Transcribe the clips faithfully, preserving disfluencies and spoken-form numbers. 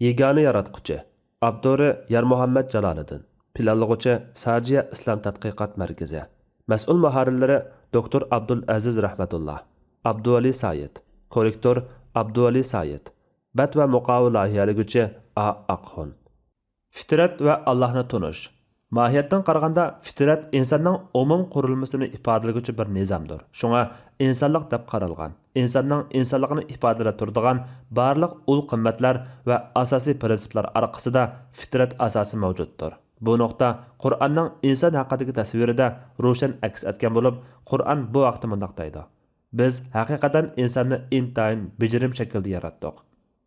يېگانە ياراتقۇچى. ئاپتورى يارمۇھەممەت جالالىدىن. پىلانلىغۇچى ساجىيە ئىسلام تەتقىقات مەركىزى. مەسئۇل مۇھەررىرلىرى دوكتور ئابدۇل ئەزىز رەھمەتۇللا، ئابدۇۋەلى سايىت. كوررېكتور ئابدۇۋەلى سايىت. بەت ۋە مۇقاۋا لايىھەلىگۈچى ئا ئاقخۇن. فىترەت ۋە ئاللاھنى تونۇش. ماھىيەتتىن قارىغاندا، فىترەت ئىنساننىڭ ئومۇم قۇرۇلمىسىنى ئىپادىلىگۈچى بىر نىزامدۇر. شۇڭا ئىنسانلىق دەپ قارالغان، ئىنساننىڭ ئىنسانلىقىنى ئىپادىلەپ تۇرىدىغان بارلىق ئۇل قىممەتلەر ۋە ئاساسىي پىرىنسىپلار ئارقىسىدا فىترەت ئاساسى مەۋجۇتتۇر. بۇ نۇقتا قۇرئاننىڭ ئىنسان ھەققىدىكى تەسۋىرىدە روشەن ئەكس ئەتكەن بولۇپ، قۇرئان بۇ ھەقتە مۇنداق دەيدۇ: «بىز ھەقىقەتەن ئىنساننى ئىنتايىن بېجىرىم شەكىلدە ياراتتۇق.»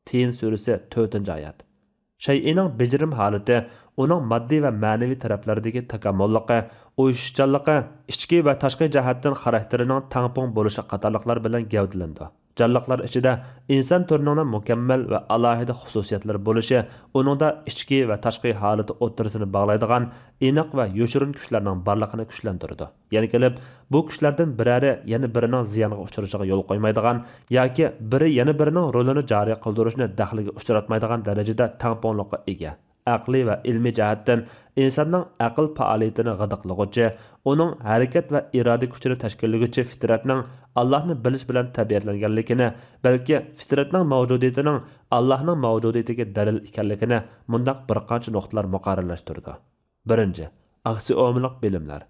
تىن سۈرىسى، تۆتىنچى ئايەت. شەيئىنىڭ بېجىرىم ھالىتى ئۇنىڭ ماددىي ۋە مەنىۋى تەرەپلىرىدىكى تاكامۇللۇقى، ئۇيۇشۇشچانلىقى، ئىچكى ۋە تاشقى جەھەتتىن خاراكتېرىنىڭ تەڭپۇڭ بولۇشى قاتارلىقلار بىلەن گەۋدىلىنىدۇ. جانلىقلار ئىچىدە ئىنسان تۈرىنىڭ مۇكەممەل ۋە ئالاھىدە خۇسۇسىيەتلىرى بولۇشى ئۇنىڭدا ئىچكى ۋە تاشقى ھالىتى ئوتتۇرىسىنى باغلايدىغان ئېنىق ۋە يوشۇرۇن كۈچلەرنىڭ بارلىقىنى كۈچلەندۈرىدۇ. يەنە كېلىپ، بۇ كۈچلەردىن بىرەرى يەنە بىرىنىڭ زىيانغا ئۇچرىشىغا يول قويمايدىغان ياكى بىرى يەنە بىرىنىڭ رولىنى جارى قىلدۇرۇشنى دەخلىگە ئۇچراتمايدىغان دەرىجىدە تەڭپۇڭلۇققا ئىگە. ئەقلىي ۋە ئىلمىي جەھەتتىن ئىنساننىڭ ئەقىل پائالىيىتىنى غىدىقلىغۇچى، ئۇنىڭ ھەرىكەت ۋە ئىرادە كۈچىنى تەشكىللىگۈچى فىترەتنىڭ ئاللاھنى بىلىش بىلەن تەبىئەتلەنگەنلىكىنى، بەلكى فىترەتنىڭ مەۋجۇدىيىتىنىڭ ئاللاھنىڭ مەۋجۇدىيىتىگە دەلىل ئىكەنلىكىنى مۇنداق بىر قانچە نۇقتىلار مۇقەررەرلەشتۈرىدۇ. بىرىنچى، ئاكسىئومىلىق بىلىملەر.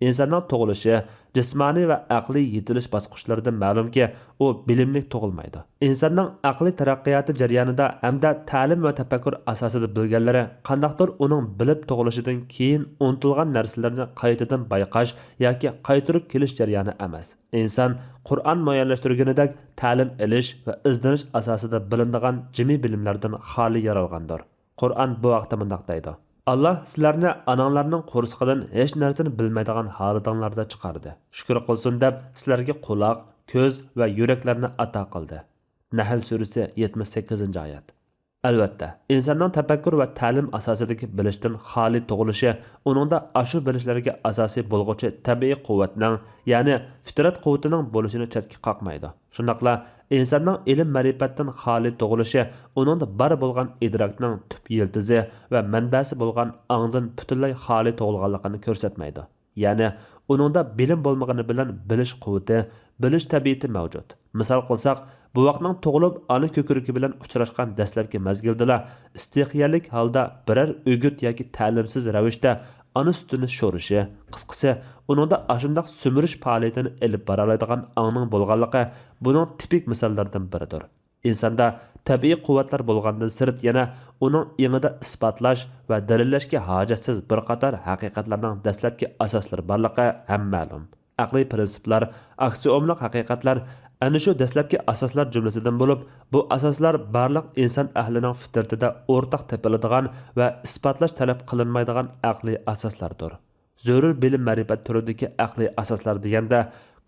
ئىنساننىڭ تۇغۇلۇشى، جىسمانىي ۋە ئەقلىي يېتىلىش باسقۇچلىرىدىن مەلۇمكى، ئۇ بىلىملىك تۇغۇلمايدۇ. ئىنساننىڭ ئەقلىي تەرەققىياتى جەريانىدا ھەمدە تەلىم ۋە تەپەككۇر ئاساسىدا بىلگەنلىرى قانداقتۇر ئۇنىڭ بىلىپ تۇغۇلۇشىدىن كېيىن ئۇنتۇلغان نەرسىلىرىنى قايتىدىن بايقاش ياكى قايتۇرۇپ كېلىش جەريانى ئەمەس. ئىنسان قۇرئان مۇئەييەنلەشتۈرگىنىدەك تەلىم ئېلىش ۋە ئىزدىنىش ئاساسىدا بىلىنىدىغان جىمىي بىلىملەردىن خالىي يارالغاندۇر. قۇرئان بۇ ھەقتە مۇنداق دەيدۇ: «ئاللا سىلەرنى ئاناڭلارنىڭ قورسىقىدىن ھېچ نەرسىنى بىلمەيدىغان ھالىتىڭلاردا چىقاردى. شۈكۈر قىلسۇن دەپ سىلەرگە قۇلاق، كۆز ۋە يۈرەكلەرنى ئاتا قىلدى.» نەھل سۈرىسى، يەتمىش سەككىزىنچى ئايەت. ئەلۋەتتە، ئىنساننىڭ تەپەككۇر ۋە تەلىم ئاساسىدىكى بىلىشتىن خالىي تۇغۇلۇشى ئۇنىڭدا ئاشۇ بىلىشلەرگە ئاساسىي بولغۇچى تەبىئىي قۇۋۋەتنىڭ، يەنى فىترەت قۇۋۋىتىنىڭ بولۇشىنى چەتكە قاقمايدۇ. شۇنداقلا ئىنساننىڭ ئىلىم-مەرىپەتتىن خالىي تۇغۇلۇشى ئۇنىڭدا بار بولغان ئىدراكنىڭ تۈپ يىلتىزى ۋە مەنبەسى بولغان ئاڭدىن پۈتۈنلەي خالىي تۇغۇلغانلىقىنى كۆرسەتمەيدۇ. يەنى ئۇنىڭدا بىلىم بولمىغىنى بىلەن بىلىش قۇۋۋىتى، بىلىش تەبىئىتى مەۋجۇت. مىسال قىلساق، بوۋاقنىڭ تۇغۇلۇپ ئانا كۆكرىكى بىلەن ئۇچراشقان دەسلەپكى مەزگىلدىلا ئىستىخىيەلىك ھالدا بىرەر ئۆگۈت ياكى تەلىمسىز رەۋىشتە ئانا سۈتىنى شورىشى، قىسقىسى، ئۇنىڭدا ئاشۇنداق سۈمۈرۈش پائالىيىتىنى ئېلىپ بارالايدىغان ئاڭنىڭ بولغانلىقى بۇنىڭ تىپىك مىساللىرىدىن بىرىدۇر. ئىنساندا تەبىئىي قۇۋۋەتلەر بولغاندىن سىرت يەنە ئۇنىڭ ئېڭىدا ئىسپاتلاش ۋە دەلىللەشكە ھاجەتسىز بىر قاتار ھەقىقەتلەرنىڭ دەسلەپكى ئاساسلىرى بارلىقى ھەم مەلۇم. ئەقلىي پىرىنسىپلار، ئاكسىئومىلىق ھەقىقەتلەر ئەنە شۇ دەسلەپكى ئاساسلار جۈملىسىدىن بولۇپ، بۇ ئاساسلار بارلىق ئىنسان ئەھلىنىڭ فىترىتىدە ئورتاق تېپىلىدىغان ۋە ئىسپاتلاش تەلەپ قىلىنمايدىغان ئەقلىي ئاساسلاردۇر. زۆرۈر بىلىم-مەرىپەت تۈرىدىكى ئەقلىي ئاساسلار دېگەندە،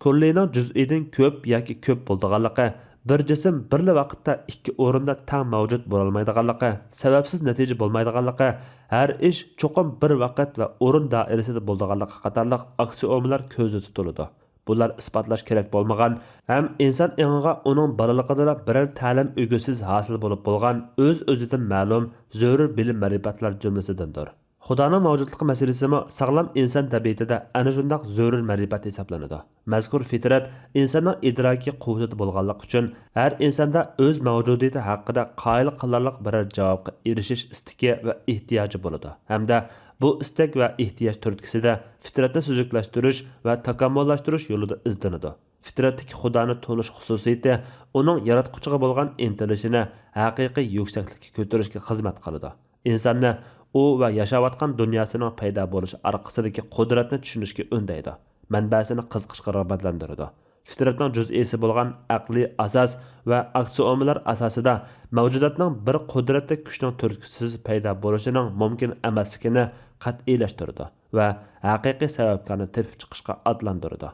كۈللىنىڭ جۈزئىدىن كۆپ ياكى كۆپ بولىدىغانلىقى، بىر جىسىم بىرلا ۋاقىتتا ئىككى ئورۇندا تەڭ مەۋجۇت بولالمايدىغانلىقى، سەۋەبسىز نەتىجە بولمايدىغانلىقى، ھەر ئىش چوقۇم بىر ۋاقىت ۋە ئورۇن دائىرىسىدە بولىدىغانلىقى قاتارلىق ئاكسىئومىلار كۆزدە تۇتۇلىدۇ. بۇلار ئىسپاتلاش كېرەك بولمىغان ھەم ئىنسان ئېڭىغا ئۇنىڭ بالىلىقىدىلا بىرەر تەلىم ئۈلگىسىز ھاسىل بولۇپ بولغان ئۆز-ئۆزىدىن مەلۇم زۆرۈر بىلىم-مەرىپەتلەر جۈملىسىدىندۇر. خۇدانىڭ مەۋجۇتلۇقى مەسىلىسىمۇ ساغلام ئىنسان تەبىئىتىدە ئەنە شۇنداق زۆرۈر مەرىپەت ھېسابلىنىدۇ. مەزكۇر فىترەت ئىنساننىڭ ئىدراكىي قۇۋۋىتىدە بولغانلىقى ئۈچۈن، ھەر ئىنساندا ئۆز مەۋجۇدىيىتى ھەققىدە قايىل قىلارلىق بىرەر جاۋابقا ئېرىشىش ئىستىكى ۋە ئېھتىياجى بولىدۇ ھەمدە بۇ ئىستەك ۋە ئېھتىياج تۈرتكىسىدە فىترەتنى سۈزۈكلەشتۈرۈش ۋە تاكامۇللاشتۇرۇش يولىدا ئىزدىنىدۇ. فىترەتتىكى خۇدانى تونۇش خۇسۇسىيىتى ئۇنىڭ ياراتقۇچىغا بولغان ئىنتىلىشىنى ھەقىقىي يۈكسەكلىككە كۆتۈرۈشكە خىزمەت قىلىدۇ. ئىنساننى ئۇ ۋە ياشاۋاتقان دۇنياسىنىڭ پەيدا بولۇشى ئارقىسىدىكى قۇدرەتنى چۈشىنىشكە ئۈندەيدۇ، مەنبەسىنى قىزىقىشقا رىغبەتلەندۈرىدۇ. فىترەتنىڭ جۈزئىيسى بولغان ئەقلىي ئاساس ۋە ئاكسىئومىلار ئاساسىدا مەۋجۇداتنىڭ بىر قۇدرەتلىك كۈچنىڭ تۈرتكىسىز پەيدا بولۇشىنىڭ مۇمكىن ئەمەسلىكىنى قەتئىيلەشتۈرىدۇ ۋە ھەقىقىي سەۋەبكارنى تېپىپ چىقىشقا ئاتلاندۇرىدۇ.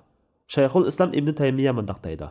شەيخۇل ئىسلام ئىبنى تەيمىيە مۇنداق دەيدۇ: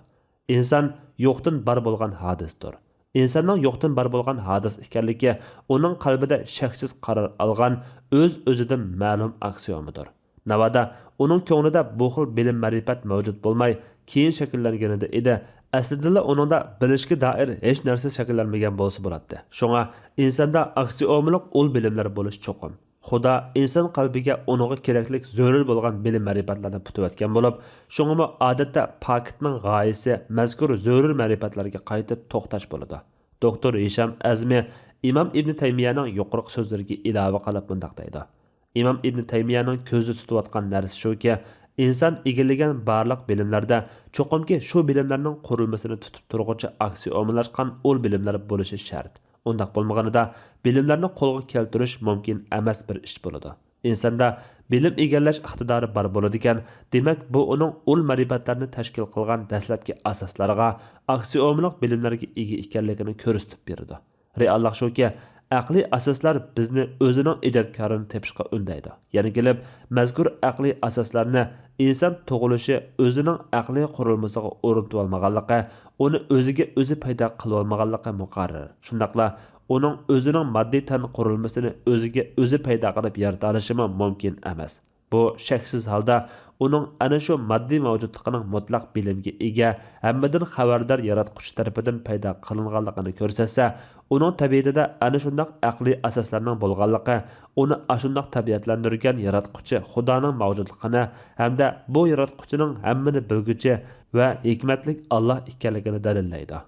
«ئىنسان يوقتىن بار بولغان ھادىسىدۇر.» ئىنساننىڭ يوقتىن بار بولغان ھادىس ئىكەنلىكى ئۇنىڭ قەلبىدە شەكسىز قارار ئالغان، ئۆز-ئۆزىدىن مەلۇم ئاكسىيومىدۇر. ناۋادا ئۇنىڭ كۆڭلىدە بۇ خىل بىلىم-مەرىپەت مەۋجۇت بولماي، كېيىن شەكىللەنگىنىدە ئىدى، ئەسلىدىلا ئۇنىڭدا بىلىشكە دائىر ھېچ نەرسە شەكىللەنمىگەن بولسا بولاتتى. شۇڭا ئىنساندا ئاكسىئومىلىق ئۇل بىلىملەر بولۇش چوقۇم. خۇدا ئىنسان قەلبىگە ئۇنىڭغا كېرەكلىك زۆرۈر بولغان بىلىم مەرىپەتلەرنى پۈتۈۋەتكەن بولۇپ، شۇڭىمۇ ئادەتتە پاكىتنىڭ غايىسى مەزكۇر زۆرۈر مەرىپەتلەرگە قايتىپ توختاش بولىدۇ. دوكتور ھىشام ئەزمى ئىمام ئىبنى تەيمىيەنىڭ يۇقىرىقى سۆزلىرىگە ئىلاۋە قىلىپ مۇنداق دەيدۇ: ئىمام ئىبنى تەيمىيەنىڭ كۆزدە تۇتۇۋاتقان نەرسە شۇكى، ئىنسان ئىگىلىگەن بارلىق بىلىملەردە چوقۇمكى شۇ بىلىملەرنىڭ قۇرۇلمىسىنى تۇتۇپ تۇرغۇچى ئاكسىئومىلاشقان ئۇل بىلىملەر بولۇشى شەرت. ئۇنداق بولمىغىنىدا، بىلىملەرنى قولغا كەلتۈرۈش مۇمكىن ئەمەس بىر ئىش بولىدۇ. ئىنساندا بىلىم ئىگىلەش ئىقتىدارى بار بولىدىكەن، دېمەك، بۇ ئۇنىڭ ئۇل مەرىپەتلەرنى تەشكىل قىلغان دەسلەپكى ئاساسلارغا، ئاكسىئومىلىق بىلىملەرگە ئىگە ئىكەنلىكىنى كۆرسىتىپ بېرىدۇ. رېئاللىق شۇكى، ئەقلىي ئاساسلار بىزنى ئۆزىنىڭ ئىجادكارىنى تېپىشقا ئۈندەيدۇ. يەنە كېلىپ، مەزكۇر ئەقلىي ئاساسلارنى ئىنسان تۇغۇلۇشى ئۆزىنىڭ ئەقلىي قۇرۇلمىسىغا ئورنىتىۋالمىغانلىقى، ئۇنى ئۆزىگە ئۆزى پەيدا قىلىۋالمىغانلىقى مۇقەررەر. شۇنداقلا ئۇنىڭ ئۆزىنىڭ ماددىي تەن قۇرۇلمىسىنى ئۆزىگە ئۆزى پەيدا قىلىپ يارىتالىشىمۇ مۇمكىن ئەمەس. بۇ شەكسىز ھالدا ئۇنىڭ ئەنە شۇ ماددىي مەۋجۇتلۇقىنىڭ مۇتلەق بىلىمگە ئىگە، ھەممىدىن خەۋەردار ياراتقۇچى تەرىپىدىن پەيدا قىلىنغانلىقىنى كۆرسەتسە، ئۇنىڭ تەبىئىتىدە ئەنە شۇنداق ئەقلىي ئاساسلارنىڭ بولغانلىقى، ئۇنى ئاشۇنداق تەبىئەتلەندۈرگەن ياراتقۇچى خۇدانىڭ مەۋجۇتلۇقىنى ھەمدە بۇ ياراتقۇچىنىڭ ھەممىنى بىلگۈچى ۋە ھېكمەتلىك ئاللاھ ئىكەنلىكىنى دەلىللەيدۇ.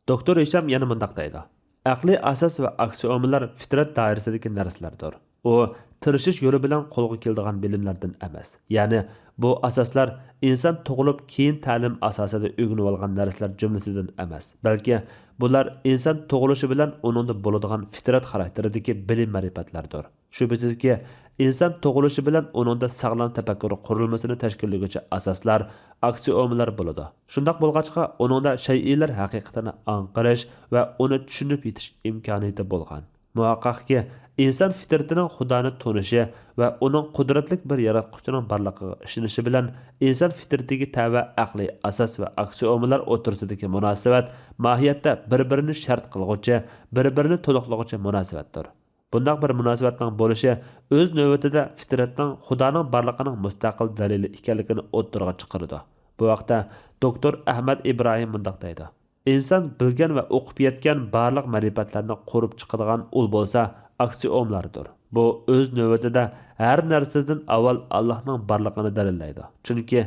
دوكتور ھىشام يەنە مۇنداق دەيدۇ: ئەقلىي ئاساس ۋە ئاكسىئومىلار فىترەت دائىرىسىدىكى نەرسىلەردۇر. ئۇ تىرىشىش يولى بىلەن قولغا كېلىدىغان بىلىملەردىن ئەمەس. يەنى، بۇ ئاساسلار ئىنسان تۇغۇلۇپ كېيىن تەلىم ئاساسىدا ئۆگىنىۋالغان نەرسىلەر جۈملىسىدىن ئەمەس، بەلكى بۇلار ئىنسان تۇغۇلۇشى بىلەن ئۇنىڭدا بولىدىغان فىترەت خاراكتېرىدىكى بىلىم مەرىپەتلەردۇر. شۈبھىسىزكى، ئىنسان تۇغۇلۇشى بىلەن ئۇنىڭدا ساغلام تەپەككۇر قۇرۇلمىسىنى تەشكىللىگۈچى ئاساسلار، ئاكسىئومىلار بولىدۇ. شۇنداق بولغاچقا، ئۇنىڭدا شەيئىلەر ھەقىقىتىنى ئاڭقىرىش ۋە ئۇنى چۈشىنىپ يېتىش ئىمكانىيىتى بولغان. مۇھەققەقكى، ئىنسان فىترىتىنىڭ خۇدانى تونۇشى ۋە ئۇنىڭ قۇدرەتلىك بىر ياراتقۇچىنىڭ بارلىقىغا ئىشىنىشى بىلەن ئىنسان فىترىتىگە تەۋە ئەقلىي ئاساس ۋە ئاكسىئومىلار ئوتتۇرىسىدىكى مۇناسىۋەت ماھىيەتتە بىر-بىرىنى شەرت قىلغۇچى، بىر-بىرىنى تولۇقلىغۇچى مۇناسىۋەتتۇر. بۇنداق بىر مۇناسىۋەتنىڭ بولۇشى ئۆز نۆۋىتىدە فىترەتنىڭ خۇدانىڭ بارلىقىنىڭ مۇستەقىل دەلىلى ئىكەنلىكىنى ئوتتۇرىغا چىقىرىدۇ. بۇ ھەقتە دوكتور ئەھمەد ئىبراھىم مۇنداق دەيدۇ: ئىنسان بىلگەن ۋە ئوقۇپ يەتكەن بارلىق مەرىپەتلەرنى قۇرۇپ چىقىدىغان ئۇل بولسا ئاكسىئوملاردۇر. بۇ ئۆز نۆۋىتىدە ھەر نەرسىدىن ئاۋۋال ئاللاھنىڭ بارلىقىنى دەلىللەيدۇ. چۈنكى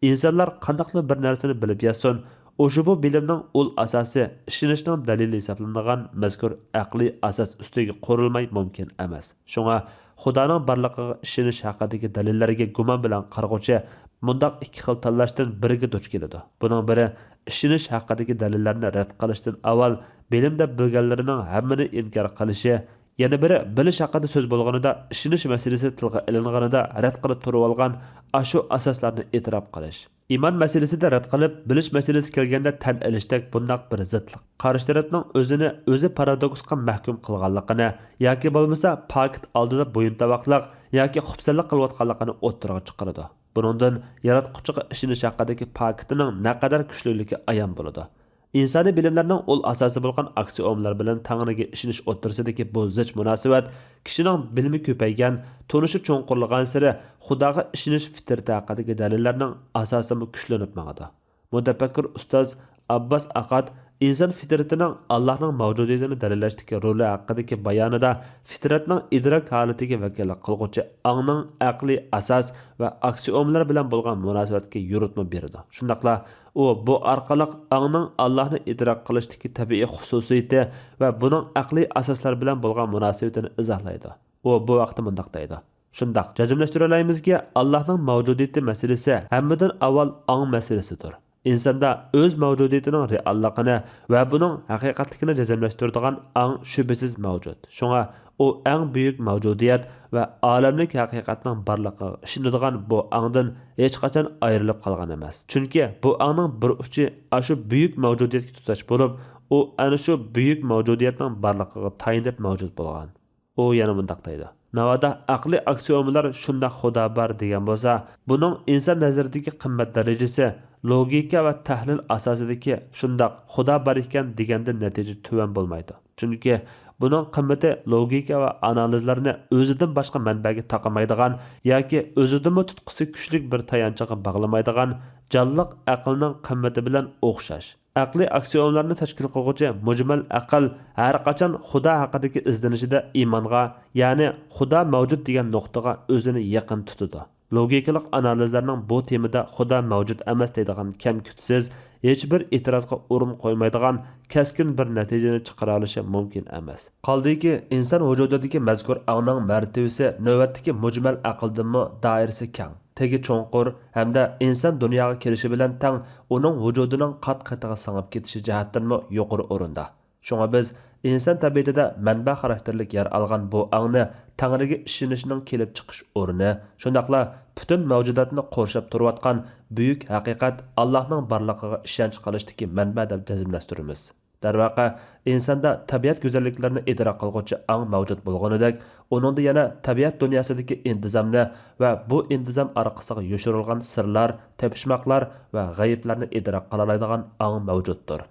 ئىنسانلار قانداقلا بىر نەرسىنى بىلىپ يەتسۇن، ئۇشبۇ بىلىمنىڭ ئۇل ئاساسى، ئىشىنىشنىڭ دەلىلى ھېسابلىنىدىغان مەزكۇر ئەقلىي ئاساس ئۈستىگە قۇرۇلماي مۇمكىن ئەمەس. شۇڭا خۇدانىڭ بارلىقىغا ئىشىنىش ھەققىدىكى دەلىللەرگە گۇمان بىلەن قارىغۇچى مۇنداق ئىككى خىل تاللاشتىن بىرىگە دۇچ كېلىدۇ. بۇنىڭ بىرى ئىشىنىش ھەققىدىكى دەلىللەرنى رەت قىلىشتىن ئاۋۋال بىلىم دەپ بىلگەنلىرىنىڭ ھەممىنى ئىنكار قىلىشى، يەنە بىرى بىلىش ھەققىدە سۆز بولغىنىدا، ئىشىنىش مەسىلىسى تىلغا ئېلىنغىنىدا رەت قىلىپ تۇرۇۋالغان ئاشۇ ئاساسلارنى ئېتىراپ قىلىش. ئىمان مەسىلىسىدە رەت قىلىپ، بىلىش مەسىلىسى كەلگەندە تەن ئېلىشتەك بۇنداق بىر زىتلىق. قارشى تەرەپنىڭ ئۆزىنى ئۆزى پارادوكسقا مەھكۇم قىلغانلىقىنى ياكى بولمىسا پاكىت ئالدىدا بويۇنتاۋاقلىق ياكى خۇپسەنلىك قىلىۋاتقانلىقىنى ئوتتۇرىغا چىقىرىدۇ. بۇنىڭدىن ياراتقۇچىغا ئىشىنىش ھەققىدىكى پاكىتىنىڭ نەقەدەر كۈچلۈكلۈكى ئايان بولىدۇ. ئىنسانىي بىلىملەرنىڭ ئۇل ئاساسى بولغان ئاكسىئومىلار بىلەن تەڭرىگە ئىشىنىش ئوتتۇرىسىدىكى بۇ زىچ مۇناسىۋەت كىشىنىڭ بىلىمى كۆپەيگەن، تونۇشى چوڭقۇرلىغانسېرى خۇداغا ئىشىنىش فىترىتى ھەققىدىكى دەلىللەرنىڭ ئاساسىمۇ كۈچلىنىپ ماڭىدۇ. مۇتەپەككۇر ئۇستاز ئابباس ئاقاد ئىنسان فىترىتىنىڭ ئاللاھنىڭ مەۋجۇدىيىتىنى دەلىللەشتىكى رولى ھەققىدىكى بايانىدا فىترەتنىڭ ئىدراك ھالىتىگە ۋەكىللىك قىلغۇچى ئاڭنىڭ ئەقلىي ئاساس ۋە ئاكسىئومىلار بىلەن بولغان مۇناسىۋەتكە يورۇتما بېرىدۇ. شۇنداقلا ئۇ بۇ ئارقىلىق ئاڭنىڭ ئاللاھنى ئىدراك قىلىشتىكى تەبىئىي خۇسۇسىيىتى ۋە بۇنىڭ ئەقلىي ئاساسلار بىلەن بولغان مۇناسىۋىتىنى ئىزاھلايدۇ. ئۇ بۇ ھەقتە مۇنداق دەيدۇ: شۇنداق، جەزملەشتۈرەلەيمىزكى، ئاللاھنىڭ مەۋجۇدىيىتى مەسىلىسى ھەممىدىن ئاۋۋال ئاڭ مەسىلىسىدۇر. ئىنساندا ئۆز مەۋجۇدىيىتىنىڭ رېئاللىقىنى ۋە بۇنىڭ ھەقىقەتلىكىنى جەزملەشتۈرىدىغان ئاڭ شۈبھىسىز مەۋجۇت. شۇڭا ئۇ ئەڭ بۈيۈك مەۋجۇدىيەت ۋە ئالەملىك ھەقىقەتنىڭ بارلىقىغا ئىشىنىدىغان بۇ ئاڭدىن ھېچقاچان ئايرىلىپ قالغان ئەمەس. چۈنكى بۇ ئاڭنىڭ بىر ئۇچى ئاشۇ بۈيۈك مەۋجۇدىيەتكە تۇتاش بولۇپ، ئۇ ئەنە شۇ بۈيۈك مەۋجۇدىيەتنىڭ بارلىقىغا تايىنىپ مەۋجۇت بولغان. ئۇ يەنە مۇنداق دەيدۇ: ناۋادا ئەقلىي ئاكسىئومىلار شۇنداق خۇدا بار دېگەن بولسا، بۇنىڭ ئىنسان نەزىرىدىكى قىممەت دەرىجىسى لوگىكا ۋە تەھلىل ئاساسىدىكى شۇنداق خۇدا بار ئىكەن دېگەندىن نەتىجە تۆۋەن بولمايدۇ. چۈنكى بۇنىڭ قىممىتى لوگىكا ۋە ئانالىزلارنى ئۆزىدىن باشقا مەنبەگە تاقىمايدىغان ياكى ئۆزىدىنمۇ تۇتقۇسى كۈچلۈك بىر تايانچىغا باغلىمايدىغان جانلىق ئەقىلنىڭ قىممىتى بىلەن ئوخشاش. ئەقلىي ئاكسىيومىلارنى تەشكىل قىلغۇچى مۇجمەل ئەقىل ھەرقاچان خۇدا ھەققىدىكى ئىزدىنىشىدە ئىمانغا، يەنى خۇدا مەۋجۇت دېگەن نۇقتىغا ئۆزىنى يېقىن تۇتىدۇ. لوگىكىلىق ئانالىزلارنىڭ بۇ تېمىدا خۇدا مەۋجۇت ئەمەس دەيدىغان كەم-كۈتىسىز، ھېچبىر ئېتىرازغا ئورۇن قويمايدىغان كەسكىن بىر نەتىجىنى چىقىرالىشى مۇمكىن ئەمەس. قالدىكى، ئىنسان ۋۇجۇدىدىكى مەزكۇر ئاڭنىڭ مەرتىۋىسى نۆۋەتتىكى مۇجمەل ئەقىلدىنمۇ دائىرىسى كەڭ، تېگى چوڭقۇر ھەمدە ئىنسان دۇنياغا كېلىشى بىلەن تەڭ ئۇنىڭ ۋۇجۇدىنىڭ قات-قېتىغا سىڭىپ كېتىشى جەھەتتىنمۇ يۇقىرى ئورۇندا. شۇڭا بىز ئىنسان تەبىئىتىدە مەنبە خاراكتېرلىك يەر ئالغان بۇ ئاڭنى تەڭرىگە ئىشىنىشنىڭ كېلىپ چىقىش ئورنى، شۇنداقلا پۈتۈن مەۋجۇداتنى قورشاپ تۇرۇۋاتقان بۈيۈك ھەقىقەت ئاللاھنىڭ بارلىقىغا ئىشەنچ قىلىشتىكى مەنبە دەپ جەزملەشتۈرىمىز. دەرۋەقە، ئىنساندا تەبىئەت گۈزەللىكلىرىنى ئىدراك قىلغۇچى ئاڭ مەۋجۇت بولغىنىدەك، ئۇنىڭدا يەنە تەبىئەت دۇنياسىدىكى ئىنتىزامنى ۋە بۇ ئىنتىزام ئارقىسىغا يوشۇرۇلغان سىرلار، تېپىشماقلار ۋە غەيىبلەرنى ئىدراك قىلالايدىغان ئاڭ مەۋجۇتتۇر.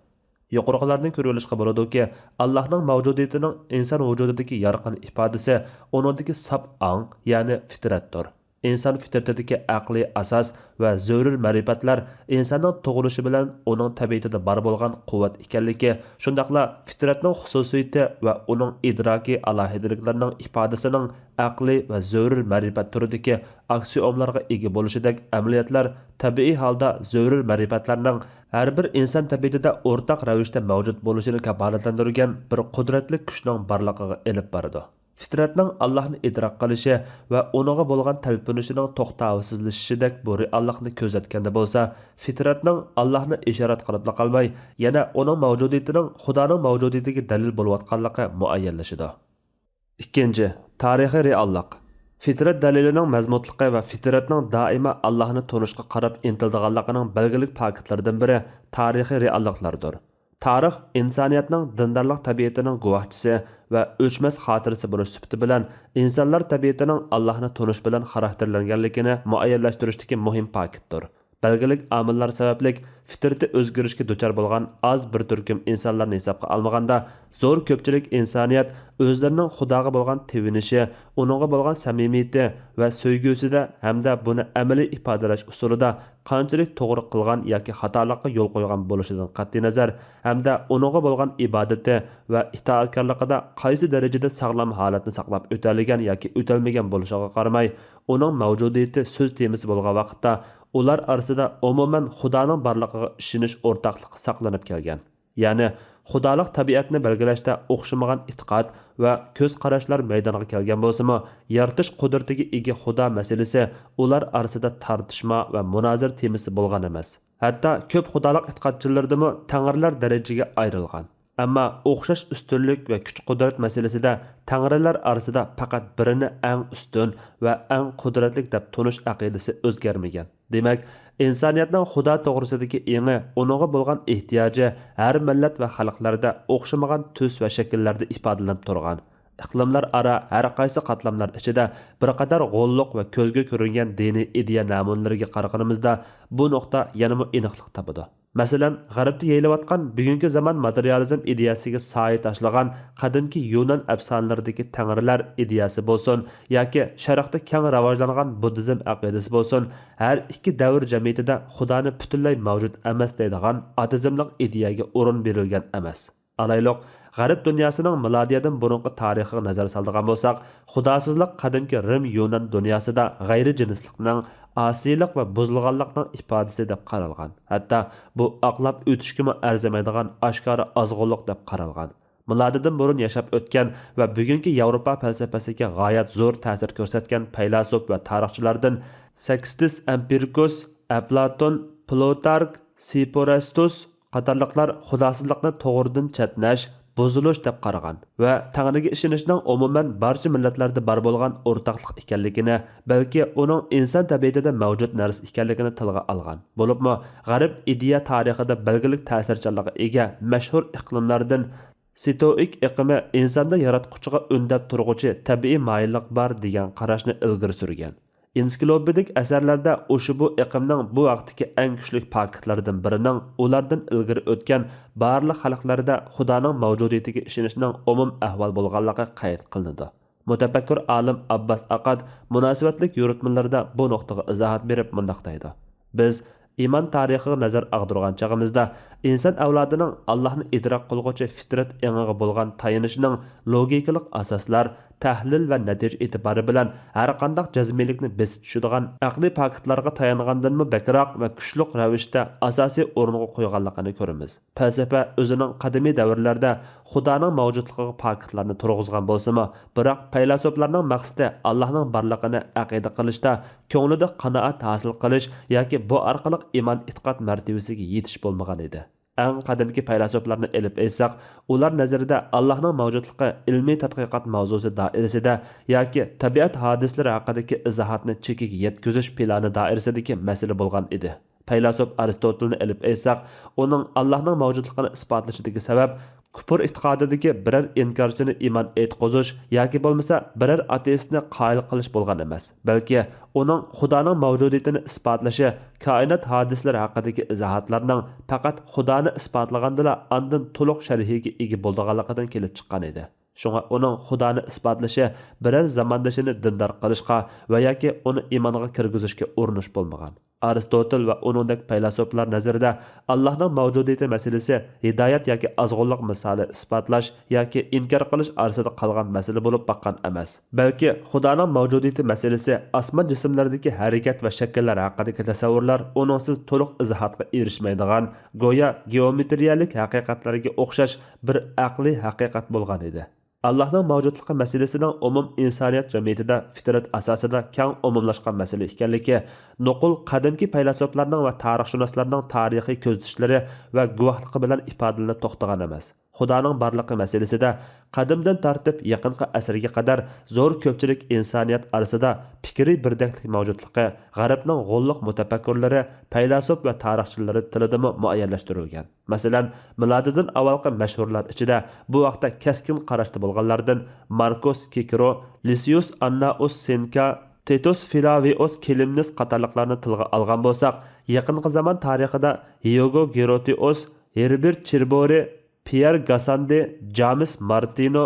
يۇقىرىقىلاردىن كۆرۈۋېلىشقا بولىدۇكى، ئاللاھنىڭ مەۋجۇدىيىتىنىڭ ئىنسان ۋۇجۇدىدىكى يارقىن ئىپادىسى ئۇنىڭدىكى ساپ ئاڭ، يەنى فىترەتتۇر. ئىنسان فىترىتىدىكى ئەقلىي ئاساس ۋە زۆرۈر مەرىپەتلەر ئىنساننىڭ تۇغۇلۇشى بىلەن ئۇنىڭ تەبىئىتىدە بار بولغان قۇۋۋەت ئىكەنلىكى، شۇنداقلا فىترەتنىڭ خۇسۇسىيىتى ۋە ئۇنىڭ ئىدراكىي ئالاھىدىلىكلىرىنىڭ ئىپادىسىنىڭ ئەقلىي ۋە زۆرۈر مەرىپەت تۈرىدىكى ئاكسىيومىلارغا ئىگە بولۇشىدەك ئەمەلىيەتلەر تەبىئىي ھالدا زۆرۈر مەرىپەتلەرنىڭ ھەر بىر ئىنسان تەبىئىتىدە ئورتاق رەۋىشتە مەۋجۇت بولۇشىنى كاپالەتلەندۈرگەن بىر قۇدرەتلىك كۈچنىڭ بارلىقىغا ئېلىپ بارىدۇ. فىترەتنىڭ ئاللاھنى ئىدراك قىلىشى ۋە ئۇنىڭغا بولغان تەلپۈنۈشىنىڭ توختاۋسىزلىشىشىدەك بۇ رېئاللىقنى كۆزەتكەندە بولسا، فىترەتنىڭ ئاللاھنى ئىشارەت قىلىپلا قالماي، يەنە ئۇنىڭ مەۋجۇدىيىتىنىڭ خۇدانىڭ مەۋجۇدىيىتىگە دەلىل بولۇۋاتقانلىقى مۇئەييەنلىشىدۇ. ئىككىنچى، تارىخىي رېئاللىق. فىترەت دەلىلىنىڭ مەزمۇتلۇقى ۋە فىترەتنىڭ دائىما ئاللاھنى تونۇشقا قاراپ ئىنتىلىدىغانلىقىنىڭ بەلگىلىك پاكىتلىرىدىن بىرى تارىخىي رېئاللىقلاردۇر. تارىخ ئىنسانىيەتنىڭ دىندارلىق تەبىئىتىنىڭ گۇۋاھچىسى ۋە ئۆچمەس خاتىرىسى بولۇش سۈپىتى بىلەن ئىنسانلار تەبىئىتىنىڭ ئاللاھنى تونۇش بىلەن خاراكتېرلەنگەنلىكىنى مۇئەييەنلەشتۈرۈشتىكى مۇھىم پاكىتتۇر. بەلگىلىك ئامىللار سەۋەبلىك فىترىتى ئۆزگىرىشكە دۇچار بولغان ئاز بىر تۈركۈم ئىنسانلارنى ھېسابقا ئالمىغاندا، زور كۆپچىلىك ئىنسانىيەت ئۆزلىرىنىڭ خۇداغا بولغان تېۋىنىشى، ئۇنىڭغا بولغان سەمىمىيىتى ۋە سۆيگۈسىدە ھەمدە بۇنى ئەمەلىي ئىپادىلەش ئۇسۇلىدا قانچىلىك توغرا قىلغان ياكى خاتالىققا يول قويغان بولۇشىدىن قەتئىينەزەر، ھەمدە ئۇنىڭغا بولغان ئىبادىتى ۋە ئىتائەتكارلىقىدا قايسى دەرىجىدە ساغلام ھالەتنى ساقلاپ ئۆتەلىگەن ياكى ئۆتەلمىگەن بولۇشىغا قارىماي، ئۇنىڭ مەۋجۇدىيىتى سۆز تېمىسى بولغان ۋاقىتتا، ئۇلار ئارىسىدا ئومۇمەن خۇدانىڭ بارلىقىغا ئىشىنىش ئورتاقلىقى ساقلىنىپ كەلگەن. يەنى خۇدالىق تەبىئەتنى بەلگىلەشتە ئوخشىمىغان ئېتىقاد ۋە كۆز قاراشلار مەيدانغا كەلگەن بولسىمۇ، يارىتىش قۇدرىتىگە ئىگە خۇدا مەسىلىسى ئۇلار ئارىسىدا تارتىشما ۋە مۇنازىرە تېمىسى بولغان ئەمەس. ھەتتا كۆپ خۇدالىق ئېتىقادچىلىرىدىمۇ تەڭرىلەر دەرىجىگە ئايرىلغان. ئەمما ئوخشاش ئۈستۈنلۈك ۋە كۈچ-قۇدرەت مەسىلىسىدە تەڭرىلەر ئارىسىدا پەقەت بىرىنى ئەڭ ئۈستۈن ۋە ئەڭ قۇدرەتلىك دەپ تونۇش ئەقىدىسى ئۆزگەرمىگەن. دېمەك، ئىنسانىيەتنىڭ خۇدا توغرىسىدىكى ئېڭى، ئۇنىڭغا بولغان ئېھتىياجى ھەر مىللەت ۋە خەلقلەردە ئوخشىمىغان تۈس ۋە شەكىللەردە ئىپادىلىنىپ تۇرغان. ئىقلىملار ئارا ھەر قايسى قاتلاملار ئىچىدە بىر قاتار غوللۇق ۋە كۆزگە كۆرۈنگەن دىنىي ئىدىيە نەمۇنىلىرىگە قارىغىنىمىزدا، بۇ نۇقتا يەنىمۇ ئېنىقلىق تاپىدۇ. مەسىلەن، غەربتە يېيىلىۋاتقان بۈگۈنكى زامان ماتېرىيالىزم ئىدىيەسىگە سايە تاشلىغان قەدىمكى يۇنان ئەپسانىلىرىدىكى تەڭرىلەر ئىدىيەسى بولسۇن ياكى شەرقتە كەڭ راۋاجلانغان بۇددىزم ئەقىدىسى بولسۇن، ھەر ئىككى دەۋر جەمئىيىتىدە خۇدانى پۈتۈنلەي مەۋجۇت ئەمەس دەيدىغان ئاتېئىزملىق ئىدىيەگە ئورۇن بېرىلگەن ئەمەس. ئالايلۇق، غەرب دۇنياسىنىڭ مىلادىيەدىن بۇرۇنقى تارىخىغا نەزەر سالىدىغان بولساق، خۇداسىزلىق قەدىمكى رىم يۇنان دۇنياسىدا غەيرىي جىنسلىقنىڭ، ئاسىيلىق ۋە بۇزۇلغانلىقنىڭ ئىپادىسى دەپ قارالغان. ھەتتا بۇ ئاقلاپ ئۆتۈشكىمۇ ئەرزىمەيدىغان ئاشكارا ئازغۇنلۇق دەپ قارالغان. مىلادىدىن بۇرۇن ياشاپ ئۆتكەن ۋە بۈگۈنكى ياۋروپا پەلسەپىسىگە غايەت زور تەسىر كۆرسەتكەن پەيلاسوپ ۋە تارىخچىلاردىن سېكستىس ئەمپىرىكۇس، ئەپلاتون، پلۇتارك، سىپورەستۇس، قاتارلىقلار خۇداسىزلىقنى توغرىدىن چەتنەش، بۇزۇلۇش دەپ قارىغان ۋە تەڭرىگە ئىشىنىشنىڭ ئومۇمەن بارچە مىللەتلەردە بار بولغان ئورتاقلىق ئىكەنلىكىنى، بەلكى ئۇنىڭ ئىنسان تەبىئىتىدە مەۋجۇت نەرسە ئىكەنلىكىنى تىلغا ئالغان. بولۇپمۇ غەرب ئىدىيە تارىخىدا بەلگىلىك تەسىرچانلىققا ئىگە مەشھۇر ئىقلىملاردىن ستوئىك ئېقىمى ئىنساندا ياراتقۇچىغا ئۈندەپ تۇرغۇچى تەبىئىي مايىللىق بار دېگەن قاراشنى ئىلگىرى سۈرگەن. ئېنسىكلوپېدىك ئەسەرلەردە ئۇشبۇ ئېقىمنىڭ بۇ ھەقتىكى ئەڭ كۈچلۈك پاكىتلىرىدىن بىرىنىڭ ئۇلاردىن ئىلگىرى ئۆتكەن بارلىق خەلقلەردە خۇدانىڭ مەۋجۇدىيىتىگە ئىشىنىشنىڭ ئومۇم ئەھۋال بولغانلىقى قەيت قىلىنىدۇ. مۇتەپەككۇر ئالىم ئابباس ئاقاد مۇناسىۋەتلىك يورۇتمىلىرىدا بۇ نۇقتىغا ئىزاھات بېرىپ مۇنداق دەيدۇ: بىز ئىمان تارىخىغا نەزەر ئاغدۇرغان چېغىمىزدا، ئىنسان ئەۋلادىنىڭ ئاللاھنى ئىدراك قىلغۇچى فىترەت ئېڭىغا بولغان تايىنىشىنىڭ لوگىكىلىق ئاساسلار، تەھلىل ۋە نەتىجە ئېتىبارى بىلەن ھەرقانداق جەزمىيلىكنى بېسىپ چۈشىدىغان ئەقلىي پاكىتلارغا تايانغاندىنمۇ بەكرەك ۋە كۈچلۈك رەۋىشتە ئاساسىي ئورۇنغا قويغانلىقىنى كۆرىمىز. پەلسەپە ئۆزىنىڭ قەدىمىي دەۋرلەردە خۇدانىڭ مەۋجۇتلۇقىغا پاكىتلارنى تۇرغۇزغان بولسىمۇ، بىراق پەيلاسوپلارنىڭ مەقسىتى ئاللاھنىڭ بارلىقىنى ئەقىدە قىلىشتا، كۆڭلىدە قانائەت ھاسىل قىلىش ياكى بۇ ئارقىلىق ئىمان ئېتىقاد مەرتىۋىسىگە يېتىش بولمىغان ئىدى. ئەڭ قەدىمكى پەيلاسوپلارنى ئېلىپ ئېيتساق، ئۇلار نەزىرىدە ئاللاھنىڭ مەۋجۇتلۇقى ئىلمىي تەتقىقات ماۋزۇسى دائىرىسىدە ياكى تەبىئەت ھادىسىلىرى ھەققىدىكى ئىزاھاتنى چېكىگە يەتكۈزۈش پىلانى دائىرىسىدىكى مەسىلە بولغان ئىدى. پەيلاسوپ ئارستوتىلنى ئېلىپ ئېيتساق، ئۇنىڭ ئاللاھنىڭ مەۋجۇتلۇقىنى ئىسپاتلىشىدىكى سەۋەب كۇپۇر ئېتىقادىدىكى بىرەر ئىنكارچىنى ئىمان ئېيتقۇزۇش ياكى بولمىسا بىرەر ئاتېئىستنى قايىل قىلىش بولغان ئەمەس، بەلكى ئۇنىڭ خۇدانىڭ مەۋجۇدىيىتىنى ئىسپاتلىشى كائىنات ھادىسىلىرى ھەققىدىكى ئىزاھاتلارنىڭ پەقەت خۇدانى ئىسپاتلىغاندىلا ئاندىن تولۇق شەرھىگە ئىگە بولىدىغانلىقىدىن كېلىپ چىققان ئىدى. شۇڭا ئۇنىڭ خۇدانى ئىسپاتلىشى بىرەر زاماندىشىنى دىندار قىلىشقا ۋە ياكى ئۇنى ئىمانغا كىرگۈزۈشكە ئۇرۇنۇش بولمىغان. ئارستوتېل ۋە ئۇنىڭدەك پەيلاسوپلار نەزىرىدە ئاللاھنىڭ مەۋجۇدىيىتى مەسىلىسى ھىدايەت ياكى ئازغۇنلۇق مىسالى ئىسپاتلاش ياكى ئىنكار قىلىش ئارىسىدا قالغان مەسىلە بولۇپ باققان ئەمەس. بەلكى خۇدانىڭ مەۋجۇدىيىتى مەسىلىسى ئاسمان جىسىملىرىدىكى ھەرىكەت ۋە شەكىللەر ھەققىدىكى تەسەۋۋۇرلار ئۇنىڭسىز تولۇق ئىزاھاتقا ئېرىشمەيدىغان، گويا گېئومېتىرىيەلىك ھەقىقەتلەرگە ئوخشاش بىر ئەقلىي ھەقىقەت بولغان ئىدى. ئاللاھنىڭ مەۋجۇتلۇقى مەسىلىسىنىڭ ئومۇم ئىنسانىيەت جەمئىيىتىدە فىترەت ئاساسىدا كەڭ ئومۇملاشقان مەسىلە ئىكەنلىكى نوقۇل قەدىمكى پەيلاسوپلارنىڭ ۋە تارىخشۇناسلارنىڭ تارىخىي كۆزىتىشلىرى ۋە گۇۋاھلىقى بىلەن ئىپادىلىنىپ توختىغان ئەمەس. خۇدانىڭ بارلىقى مەسىلىسىدە قەدىمدىن تارتىپ يېقىنقى ئەسىرگە قەدەر زور كۆپچىلىك ئىنسانىيەت ئارىسىدا پىكرىي بىردەكلىك مەۋجۇتلۇقى غەربنىڭ غوللۇق مۇتەپەككۇرلىرى، پەيلاسوپ ۋە تارىخچىلىرى تىلىدىمۇ مۇئەييەنلەشتۈرۈلگەن. مەسىلەن، مىلادىدىن ئاۋۋالقى مەشھۇرلار ئىچىدە بۇ ھەقتە كەسكىن قاراشتا بولغانلاردىن ماركوس كىكرو، لىسىيۇس ئاننائۇس سېنكا، تىتۇس فلاۋىئۇس كلىمنىس قاتارلىقلارنى تىلغا ئالغان بولساق، يېقىنقى زامان تارىخىدا ھيوگو گېروتىئۇس، ھېربېرت چىربورى، پيېر گاساندى، جامېس مارتىنو،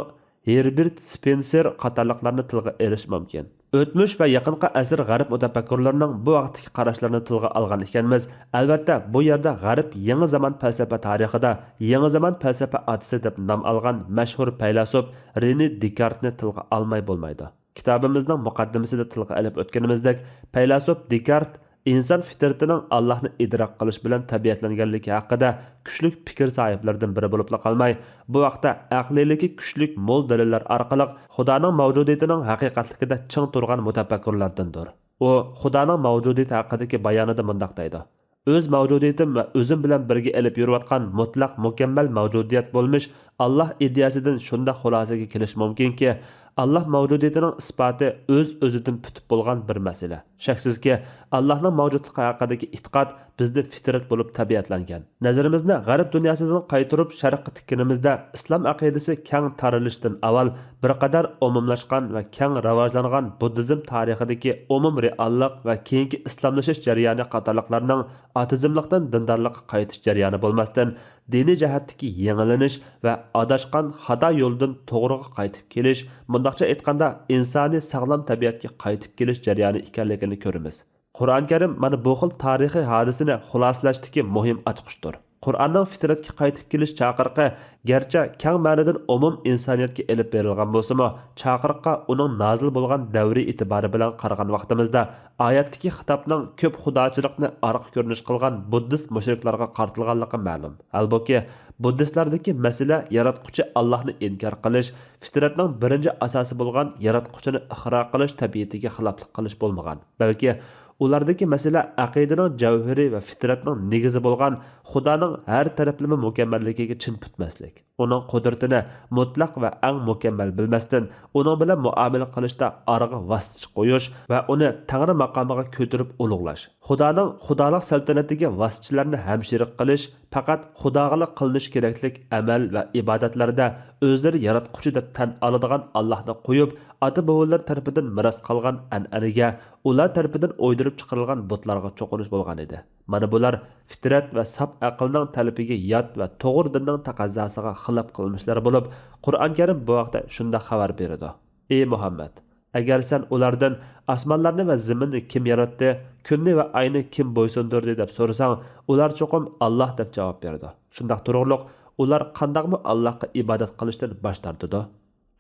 ھېربېرت سپېنسېر قاتارلىقلارنى تىلغا ئېلىش مۇمكىن. ئۆتمۈش ۋە يېقىنقى ئەسىر غەرب مۇتەپەككۇرلىرىنىڭ بۇ ھەقتىكى قاراشلىرىنى تىلغا ئالغان ئىكەنمىز، ئەلۋەتتە، بۇ يەردە غەرب يېڭى زامان پەلسەپە تارىخىدا يېڭى زامان پەلسەپە ئاتىسى دەپ نام ئالغان مەشھۇر پەيلاسوپ رېنې دېكارتنى تىلغا ئالماي بولمايدۇ. كىتابىمىزنىڭ مۇقەددىمىسىدە تىلغا ئېلىپ ئۆتكىنىمىزدەك، پەيلاسوپ دېكارت ئىنسان فىترىتىنىڭ ئاللاھنى ئىدراك قىلىش بىلەن تەبىئەتلەنگەنلىكى ھەققىدە كۈچلۈك پىكىر ساھىبلىرىدىن بىرى بولۇپلا قالماي، بۇ ھەقتە ئەقلىيلىكى كۈچلۈك مول دەلىللەر ئارقىلىق خۇدانىڭ مەۋجۇدىيىتىنىڭ ھەقىقەتلىكىدە چىڭ تۇرغان مۇتەپەككۇرلاردىندۇر. ئۇ خۇدانىڭ مەۋجۇدىيىتى ھەققىدىكى بايانىدا مۇنداق دەيدۇ: ئۆز مەۋجۇدىيىتىم ۋە ئۆزۈم بىلەن بىرگە ئېلىپ يۈرۈۋاتقان مۇتلەق مۇكەممەل مەۋجۇدىيەت بولمىش ئاللاھ ئىدىيەسىدىن شۇنداق خۇلاسىگە كېلىش مۇمكىنكى، ئاللاھ مەۋجۇدىيىتىنىڭ ئىسپاتى ئۆز-ئۆزىدىن پۈتۈپ بولغان بىر مەسىلە. شەكسىزكى، ئاللاھنىڭ مەۋجۇتلۇقى ھەققىدىكى ئېتىقاد بىزدە فىترەت بولۇپ تەبىئەتلەنگەن. نەزىرىمىزنى غەرب دۇنياسىدىن قايتۇرۇپ شەرققە تىككىنىمىزدە، ئىسلام ئەقىدىسى كەڭ تارىلىشتىن ئاۋۋال بىر قەدەر ئومۇملاشقان ۋە كەڭ راۋاجلانغان بۇددىزم تارىخىدىكى ئومۇم رېئاللىق ۋە كېيىنكى ئىسلاملىشىش جەريانى قاتارلىقلارنىڭ ئاتېئىزملىقتىن دىندارلىققا قايتىش جەريانى بولماستىن، دىنىي جەھەتتىكى يېڭىلىنىش ۋە ئاداشقان خاتا يولدىن توغرىغا قايتىپ كېلىش، مۇنداقچە ئېيتقاندا، ئىنسانىي ساغلام تەبىئەتكە قايتىپ كېلىش جەريانى ئىكەنلىكىنى كۆرىمىز. قۇرئان كەرىم مانا بۇ خىل تارىخىي ھادىسىنى خۇلاسىلاشتىكى مۇھىم ئاچقۇچتۇر. قۇرئاننىڭ فىترەتكە قايتىپ كېلىش چاقىرىقى گەرچە كەڭ مەنىدىن ئومۇم ئىنسانىيەتكە ئېلىپ بېرىلغان بولسىمۇ، چاقىرىققا ئۇنىڭ نازىل بولغان دەۋرى ئېتىبارى بىلەن قارىغان ۋاقتىمىزدا، ئايەتتىكى خىتابنىڭ كۆپ خۇداچىلىقنى ئارقا كۆرۈنۈش قىلغان بۇددىست مۇشرىكلارغا قارىتىلغانلىقى مەلۇم. ھالبۇكى، بۇددىستلاردىكى مەسىلە ياراتقۇچى ئاللاھنى ئىنكار قىلىش، فىترەتنىڭ بىرىنچى ئاساسى بولغان ياراتقۇچىنى ئىقرار قىلىش تەبىئىتىگە خىلاپلىق قىلىش بولمىغان، بەلكى ئۇلاردىكى مەسىلە ئەقىدىنىڭ جەۋھىرى ۋە فىترەتنىڭ نېگىزى بولغان خۇدانىڭ ھەر تەرەپلىمە مۇكەممەللىكىگە چىڭ پۈتمەسلىك، ئۇنىڭ قۇدرىتىنى مۇتلەق ۋە ئەڭ مۇكەممەل بىلمەستىن، ئۇنىڭ بىلەن مۇئامىلە قىلىشتا ئارىغا ۋاسىتىچى قويۇش ۋە ئۇنى تەڭرى ماقامىغا كۆتۈرۈپ ئۇلۇغلاش، خۇدانىڭ خۇدالىق سەلتەنىتىگە ۋاسىتىچىلەرنى ھەمشېرىك قىلىش، پەقەت خۇداغىلا قىلىنىشى كېرەكلىك ئەمەل ۋە ئىبادەتلەردە ئۆزلىرى ياراتقۇچى دەپ تەن ئالىدىغان ئاللاھنى قويۇپ، ئاتا-بوۋىلىرى تەرىپىدىن مىراس قالغان ئەنئەنىگە، ئۇلار تەرىپىدىن ئويدۇرۇپ چىقىرىلغان بۇتلارغا چوقۇنۇش بولغان ئىدى. مانا بۇلار فىترەت ۋە ساپ ئەقىلنىڭ تەلىپىگە يات ۋە توغرا دىننىڭ تەقەززاسىغا خىلاپ قىلمىشلار بولۇپ، قۇرئان كەرىم بۇ ھەقتە شۇنداق خەۋەر بېرىدۇ: ئى مۇھەممەد! ئەگەر سەن ئۇلاردىن ئاسمانلارنى ۋە زېمىننى كىم ياراتتى، كۈننى ۋە ئاينى كىم بويسۇندۇردى دەپ سورىساڭ، ئۇلار چوقۇم ئاللاھ دەپ جاۋاب بېرىدۇ. شۇنداق تۇرۇقلۇق، ئۇلار قانداقمۇ ئاللاھقا ئىبادەت قىلىشتىن باش تارتىدۇ؟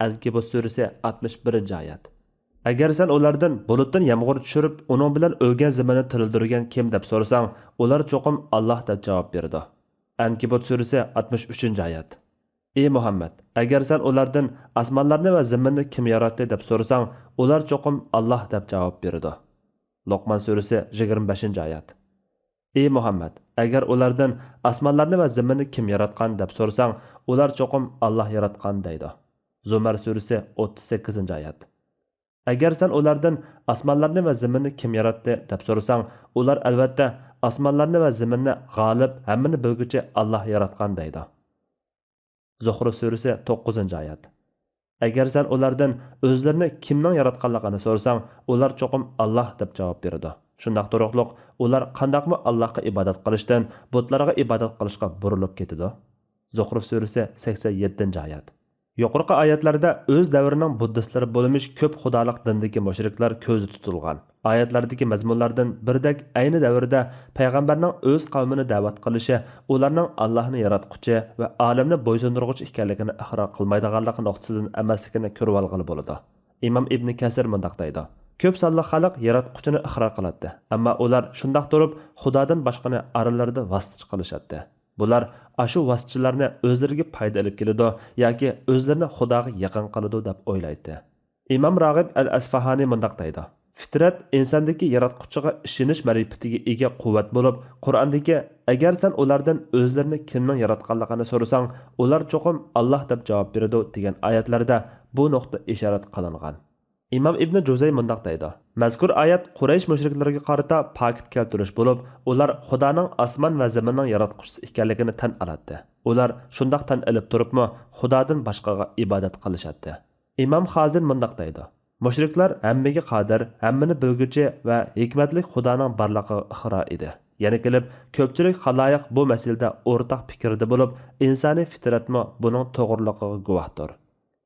ئەنكەبۇت سۈرىسى، ئاتمىش بىرىنچى ئايەت. ئەگەر سەن ئۇلاردىن بۇلۇتتىن يامغۇر چۈشۈرۈپ، ئۇنىڭ بىلەن ئۆلگەن زېمىننى تىرىلدۈرگەن كىم دەپ سورىساڭ، ئۇلار چوقۇم ئاللاھ دەپ جاۋاب بېرىدۇ. ئەنكەبۇت سۈرىسى، ئاتمىش ئۈچىنچى ئايەت. ئى مۇھەممەد، ئەگەر سەن ئۇلاردىن ئاسمانلارنى ۋە زېمىننى كىم ياراتتى دەپ سورىساڭ، ئۇلار چوقۇم ئاللاھ دەپ جاۋاب بېرىدۇ. لوقمان سۈرىسى، يىگىرمە بەشىنچى ئايەت. ئى مۇھەممەد، ئەگەر ئۇلاردىن ئاسمانلارنى ۋە زېمىننى كىم ياراتقان دەپ سورىساڭ، ئۇلار چوقۇم ئاللاھ ياراتقان دەيدۇ. زۇمەر سۈرىسى، ئوتتۇز سەككىزىنچى ئايەت. ئەگەر سەن ئۇلاردىن ئاسمانلارنى ۋە زېمىننى كىم ياراتتى دەپ سورىساڭ، ئۇلار ئەلۋەتتە ئاسمانلارنى ۋە زېمىننى غالىب، ھەممىنى بىلگۈچى ئاللاھ ياراتقان دەيدۇ. زۇخرۇف سۈرىسى، توققۇزىنچى ئايەت. ئەگەر سەن ئۇلاردىن ئۆزلىرىنى كىمنىڭ ياراتقانلىقىنى سورىساڭ، ئۇلار چوقۇم ئاللاھ دەپ جاۋاب بېرىدۇ. شۇنداق تۇرۇقلۇق، ئۇلار قانداقمۇ ئاللاھقا ئىبادەت قىلىشتىن بۇتلارغا ئىبادەت قىلىشقا بۇرۇلۇپ كېتىدۇ. زۇخرۇف سۈرىسى، سەكسەن يەتتىنچى ئايەت. يۇقىرىقى ئايەتلەردە ئۆز دەۋرىنىڭ بۇددىستلىرى بولمىش كۆپ خۇدالىق دىندىكى مۇشرىكلار كۆزدە تۇتۇلغان. ئايەتلەردىكى مەزمۇنلاردىن بىردەك ئەينى دەۋردە پەيغەمبەرنىڭ ئۆز قەۋمىنى دەۋەت قىلىشى ئۇلارنىڭ ئاللاھنى ياراتقۇچى ۋە ئالەمنى بويسۇندۇرغۇچى ئىكەنلىكىنى ئىقرار قىلمايدىغانلىقى نۇقتىسىدىن ئەمەسلىكىنى كۆرۈۋالغىلى بولىدۇ. ئىمام ئىبنى كەسىر مۇنداق دەيدۇ: كۆپ سانلىق خەلق ياراتقۇچىنى ئىقرار قىلاتتى، ئەمما ئۇلار شۇنداق تۇرۇپ خۇدادىن باشقىنى ئارىلىرىدا ۋاسىتىچى قىلىشاتتى. بۇلار ئاشۇ ۋاسىتىچىلارنى ئۆزلىرىگە پايدا ئېلىپ كېلىدۇ ياكى ئۆزلىرىنى خۇداغا يېقىن قىلىدۇ دەپ ئويلايتتى. ئىمام راغىب ئەل ئەسفاھانى مۇنداق دەيدۇ: فىترەت ئىنساندىكى ياراتقۇچىغا ئىشىنىش مەرىپىتىگە ئىگە قۇۋۋەت بولۇپ، قۇرئاندىكى «ئەگەر سەن ئۇلاردىن ئۆزلىرىنى كىمنىڭ ياراتقانلىقىنى سورىساڭ، ئۇلار چوقۇم ئاللاھ دەپ جاۋاب بېرىدۇ» دېگەن ئايەتلەردە بۇ نۇقتا ئىشارەت قىلىنغان. ئىمام ئىبنى جۇزەي مۇنداق دەيدۇ: مەزكۇر ئايەت قۇرەيش مۇشرىكلىرىگە قارىتا پاكىت كەلتۈرۈش بولۇپ، ئۇلار خۇدانىڭ ئاسمان ۋە زېمىننىڭ ياراتقۇچىسى ئىكەنلىكىنى تەن ئالاتتى. ئۇلار شۇنداق تەن ئېلىپ تۇرۇپمۇ خۇدادىن باشقىغا ئىبادەت قىلىشاتتى. ئىمام خازىن مۇنداق دەيدۇ: مۇشرىكلار ھەممىگە قادىر، ھەممىنى بىلگۈچى ۋە ھېكمەتلىك خۇدانىڭ بارلىقىغا ئىقرار ئىدى. يەنە كېلىپ، كۆپچىلىك خالايىق بۇ مەسىلىدە ئورتاق پىكىردە بولۇپ، ئىنسانىي فىترەتمۇ بۇنىڭ توغرىلىقىغا گۇۋاھتۇر.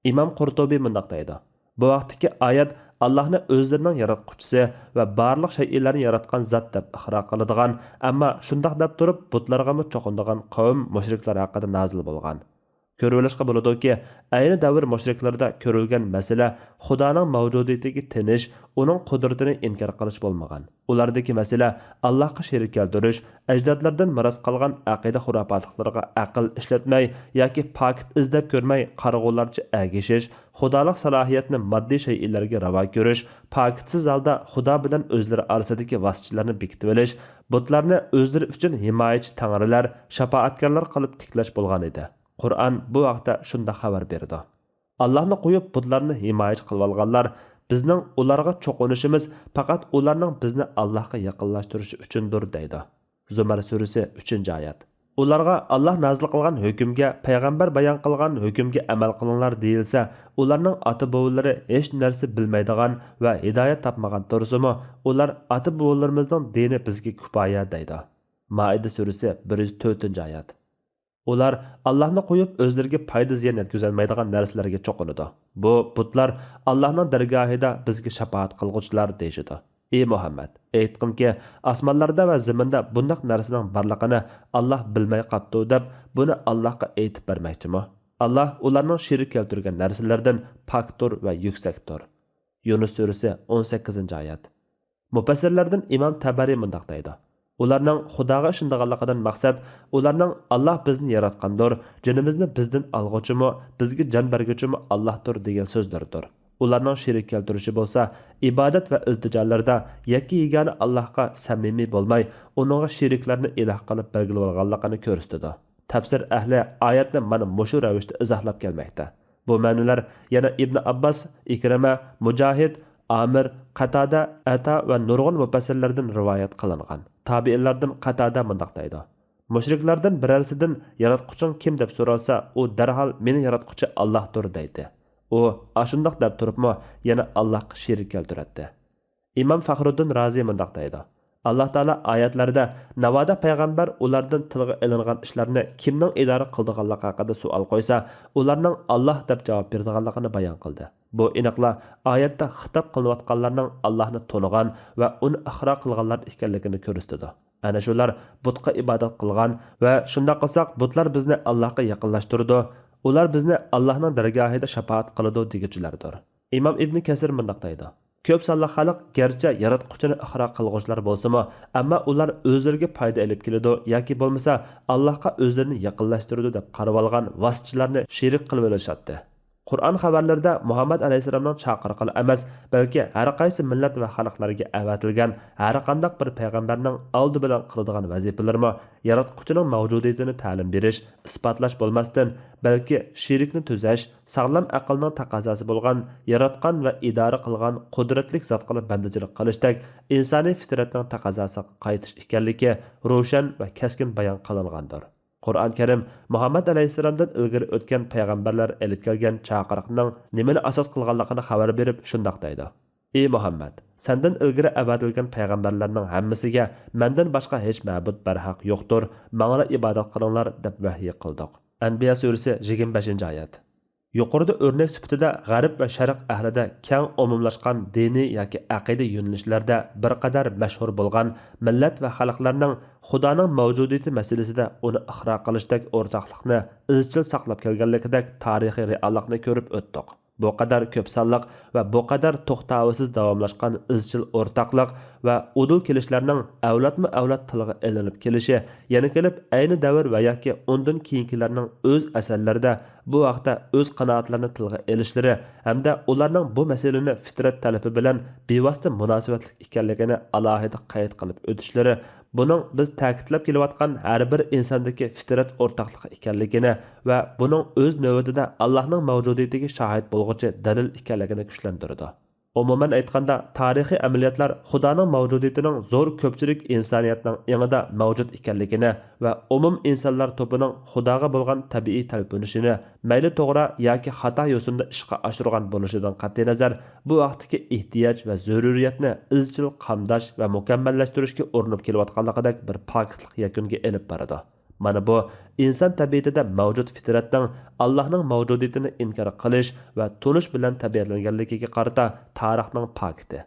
ئىمام قۇرتۇبى مۇنداق دەيدۇ: بۇ ۋاقىتتىكى ئايەت ئاللاھنى ئۆزلىرىنىڭ ياراتقۇچىسى ۋە بارلىق شەيئىلەرنى ياراتقان زات دەپ ئىقرار قىلىدىغان، ئەمما شۇنداق دەپ تۇرۇپ بۇتلارغىمۇ چوقۇنىدىغان قەۋم مۇشرىكلار ھەققىدە نازىل بولغان. كۆرۈۋېلىشقا بولىدۇكى، ئەينى دەۋر مۇشرىكلىرىدا كۆرۈلگەن مەسىلە خۇدانىڭ مەۋجۇدىيىتىگە تىنىش، ئۇنىڭ قۇدرىتىنى ئىنكار قىلىش بولمىغان. ئۇلاردىكى مەسىلە ئاللاھقا شېرىك كەلتۈرۈش، ئەجدادلاردىن مىراس قالغان ئەقىدە خۇراپاتلىقلىرىغا ئەقىل ئىشلەتمەي ياكى پاكىت ئىزدەپ كۆرمەي قارىغۇلارچە ئەگىشىش، خۇدالىق سالاھىيەتنى ماددىي شەيئىلەرگە راۋا كۆرۈش، پاكىتسىز ھالدا خۇدا بىلەن ئۆزلىرى ئارىسىدىكى ۋاسىتىچىلەرنى بېكىتىۋېلىش، بۇتلارنى ئۆزلىرى ئۈچۈن ھىمايىچى تەڭرىلەر، شاپائەتكارلار قىلىپ تىكلەش بولغان ئىدى. قۇرئان بۇ ھەقتە شۇنداق خەۋەر بېرىدۇ: ئاللاھنى قويۇپ بۇتلارنى ھىمايىچى قىلىۋالغانلار، بىزنىڭ ئۇلارغا چوقۇنۇشىمىز پەقەت ئۇلارنىڭ بىزنى ئاللاھقا يېقىنلاشتۇرۇشى ئۈچۈندۇر دەيدۇ. زۇمەر سۈرىسى، ئۈچىنچى ئايەت. ئۇلارغا ئاللاھ نازىل قىلغان ھۆكۈمگە، پەيغەمبەر بايان قىلغان ھۆكۈمگە ئەمەل قىلىڭلار دېيىلسە، ئۇلارنىڭ ئاتا-بوۋىلىرى ھېچ نەرسە بىلمەيدىغان ۋە ھىدايەت تاپمىغان تۇرسىمۇ، ئۇلار ئاتا-بوۋىلىرىمىزنىڭ دىنى بىزگە كۇپايە دەيدۇ. مائىدە سۈرىسى، بىر يۈز تۆتىنچى ئايەت. ئۇلار ئاللاھنى قويۇپ ئۆزلىرىگە پايدا-زىيان يەتكۈزەلمەيدىغان نەرسىلەرگە چوقۇنىدۇ. بۇ بۇتلار ئاللاھنىڭ دەرگاھىدا بىزگە شاپائەت قىلغۇچىلار دېيىشىدۇ. ئى مۇھەممەد، ئېيتقىنكى، ئاسمانلاردا ۋە زېمىندا بۇنداق نەرسىنىڭ بارلىقىنى ئاللاھ بىلمەي قاپتۇ دەپ، بۇنى ئاللاھقا ئېيتىپ بەرمەكچىمۇ؟ ئاللاھ ئۇلارنىڭ شېرىك كەلتۈرگەن نەرسىلىرىدىن پاكتۇر ۋە يۈكسەكتۇر. يۇنۇس سۈرىسى، ئون سەككىزىنچى ئايەت. مۇپەسسىرلەردىن ئىمام تەبەرى مۇنداق دەيدۇ: ئۇلارنىڭ خۇداغا ئىشىنىدىغانلىقىدىن مەقسەت، ئۇلارنىڭ «ئاللاھ بىزنى ياراتقاندۇر، جېنىمىزنى بىزدىن ئالغۇچىمۇ، بىزگە جان بەرگۈچىمۇ ئاللاھتۇر» دېگەن سۆزلىرىدۇر. ئۇلارنىڭ شېرىك كەلتۈرۈشى بولسا، ئىبادەت ۋە ئىلتىجالىرىدا يەككە يېگانە ئاللاھقا سەمىمىي بولماي، ئۇنىڭغا شېرىكلەرنى ئىلاھ قىلىپ بەلگىلىۋالغانلىقىنى كۆرسىتىدۇ. تەپسىر ئەھلى ئايەتنى مانا مۇشۇ رەۋىشتە ئىزاھلاپ كەلمەكتە. بۇ مەنىلەر يەنە ئىبنى ئابباس، ئىكرىمە، مۇجاھىد، ئامىر، قاتادە، ئەتا ۋە نۇرغۇن مۇپەسسىرلەردىن رىۋايەت قىلىنغان. تابىئىنلاردىن قاتادە مۇنداق دەيدۇ: مۇشرىكلاردىن بىرەرسىدىن «ياراتقۇچىڭ كىم؟» دەپ سورالسا، ئۇ دەرھال «مېنى ياراتقۇچى ئاللاھتۇر» دەيتتى. ئۇ ئاشۇنداق دەپ تۇرۇپمۇ يەنە ئاللاھقا شېرىك كەلتۈرەتتى. ئىمام فەخرۇددىن رازى مۇنداق دەيدۇ: ئاللا تائالا ئايەتلەردە، ناۋادا پەيغەمبەر ئۇلاردىن تىلغا ئېلىنغان ئىشلارنى كىمنىڭ ئىدارە قىلىدىغانلىقى ھەققىدە سوئال قويسا، ئۇلارنىڭ ئاللا دەپ جاۋاب بېرىدىغانلىقىنى بايان قىلدى. بۇ ئېنىقلا ئايەتتە خىتاب قىلىنىۋاتقانلارنىڭ ئاللانى تونۇغان ۋە ئۇنى ئىقرار قىلغانلار ئىكەنلىكىنى كۆرسىتىدۇ. ئەنە شۇلار بۇتقا ئىبادەت قىلغان ۋە شۇنداق قىلساق، بۇتلار بىزنى ئاللاھقا يېقىنلاشتۇرىدۇ، ئۇلار بىزنى ئاللاھنىڭ دەرگاھىدا شاپائەت قىلىدۇ دېگۈچىلەردۇر. ئىمام ئىبنى كەسىر مۇنداق دەيدۇ: كۆپ سانلىق خەلق گەرچە ياراتقۇچىنى ئىقرار قىلغۇچىلار بولسىمۇ، ئەمما ئۇلار ئۆزلىرىگە پايدا ئېلىپ كېلىدۇ ياكى بولمىسا ئاللاھقا ئۆزلىرىنى يېقىنلاشتۇرىدۇ دەپ قارىۋالغان ۋاسىتىچىلارنى شېرىك قىلىۋېلىشاتتى. قۇرئان خەۋەرلىرىدە مۇھەممەد ئەلەيھىسسالامنىڭ چاقىرىقىلا ئەمەس، بەلكى ھەر قايسى مىللەت ۋە خەلقلەرگە ئەۋەتىلگەن ھەر قانداق بىر پەيغەمبەرنىڭ ئالدى بىلەن قىلىدىغان ۋەزىپىلىرىمۇ ياراتقۇچىنىڭ مەۋجۇدىيىتىنى تەلىم بېرىش، ئىسپاتلاش بولماستىن، بەلكى شېرىكنى تۈزەش، ساغلام ئەقىلنىڭ تەقەززاسى بولغان، ياراتقان ۋە ئىدارە قىلغان قۇدرەتلىك زاتقىلا بەندىچىلىك قىلىشتەك ئىنسانىي فىترەتنىڭ تەقەززاسىغا قايتىش ئىكەنلىكى روشەن ۋە كەسكىن بايان قىلىنغاندۇر. قۇرئان كەرىم مۇھەممەد ئەلەيھىسسالامدىن ئىلگىرى ئۆتكەن پەيغەمبەرلەر ئېلىپ كەلگەن چاقىرىقنىڭ نېمىنى ئاساس قىلغانلىقىنى خەۋەر بېرىپ شۇنداق دەيدۇ: ئى مۇھەممەد، سەندىن ئىلگىرى ئەۋەتىلگەن پەيغەمبەرلەرنىڭ ھەممىسىگە مەندىن باشقا ھېچ مەبۇد بەرھەق يوقتۇر، ماڭىلا ئىبادەت قىلىڭلار دەپ ۋەھيى قىلدۇق. ئەنبىيا سۈرىسى، يىگىرمە بەشىنچى ئايەت. يۇقىرىدا ئۆرنەك سۈپىتىدە غەرب ۋە شەرق ئەھلىدە كەڭ ئومۇملاشقان دىنىي ياكى ئەقىدە يۆنىلىشلەردە بىر قەدەر مەشھۇر بولغان مىللەت ۋە خەلقلەرنىڭ خۇدانىڭ مەۋجۇدىيىتى مەسىلىسىدە ئۇنى ئىقرار قىلىشتەك ئورتاقلىقنى ئىزچىل ساقلاپ كەلگەنلىكىدەك تارىخىي رېئاللىقنى كۆرۈپ ئۆتتۇق. بۇ قەدەر كۆپ سانلىق ۋە بۇ قەدەر توختاۋسىز داۋاملاشقان ئىزچىل ئورتاقلىق ۋە ئۇدۇل كېلىشلەرنىڭ ئەۋلادمۇ ئەۋلاد تىلغا ئېلىنىپ كېلىشى، يەنە كېلىپ ئەينى دەۋر ۋە ياكى ئۇندىن كېيىنكىلەرنىڭ ئۆز ئەسەرلىرىدە بۇ ھەقتە ئۆز قانائەتلىرىنى تىلغا ئېلىشلىرى ھەمدە ئۇلارنىڭ بۇ مەسىلىنى فىترەت تەلىپى بىلەن بىۋاسىتە مۇناسىۋەتلىك ئىكەنلىكىنى ئالاھىدە قەيت قىلىپ ئۆتۈشلىرى بۇنىڭ بىز تەكىتلەپ كېلىۋاتقان ھەر بىر ئىنساندىكى فىترەت ئورتاقلىقى ئىكەنلىكىنى ۋە بۇنىڭ ئۆز نۆۋىتىدە ئاللاھنىڭ مەۋجۇدىيىتىگە شاھىت بولغۇچى دەلىل ئىكەنلىكىنى كۈچلەندۈرىدۇ. ئومۇمەن ئېيتقاندا، تارىخىي ئەمەلىيەتلەر خۇدانىڭ مەۋجۇدىيىتىنىڭ زور كۆپچىلىك ئىنسانىيەتنىڭ ئېڭىدا مەۋجۇت ئىكەنلىكىنى ۋە ئومۇم ئىنسانلار توپىنىڭ خۇداغا بولغان تەبىئىي تەلپۈنۈشىنى مەيلى توغرا ياكى خاتا يوسۇندا ئىشقا ئاشۇرغان بولۇشىدىن قەتئىينەزەر، بۇ ھەقتىكى ئېھتىياج ۋە زۆرۈرىيەتنى ئىزچىل قامداش ۋە مۇكەممەللەشتۈرۈشكە ئۇرۇنۇپ كېلىۋاتقانلىقىدەك بىر پاكىتلىق يەكۈنگە ئېلىپ بارىدۇ. مانا بۇ ئىنسان تەبىئىتىدە مەۋجۇت فىترەتنىڭ ئاللاھنىڭ مەۋجۇدىيىتىنى ئىنكار قىلىش ۋە تونۇش بىلەن تەبىئەتلەنگەنلىكىگە قارىتا تارىخنىڭ پاكىتى.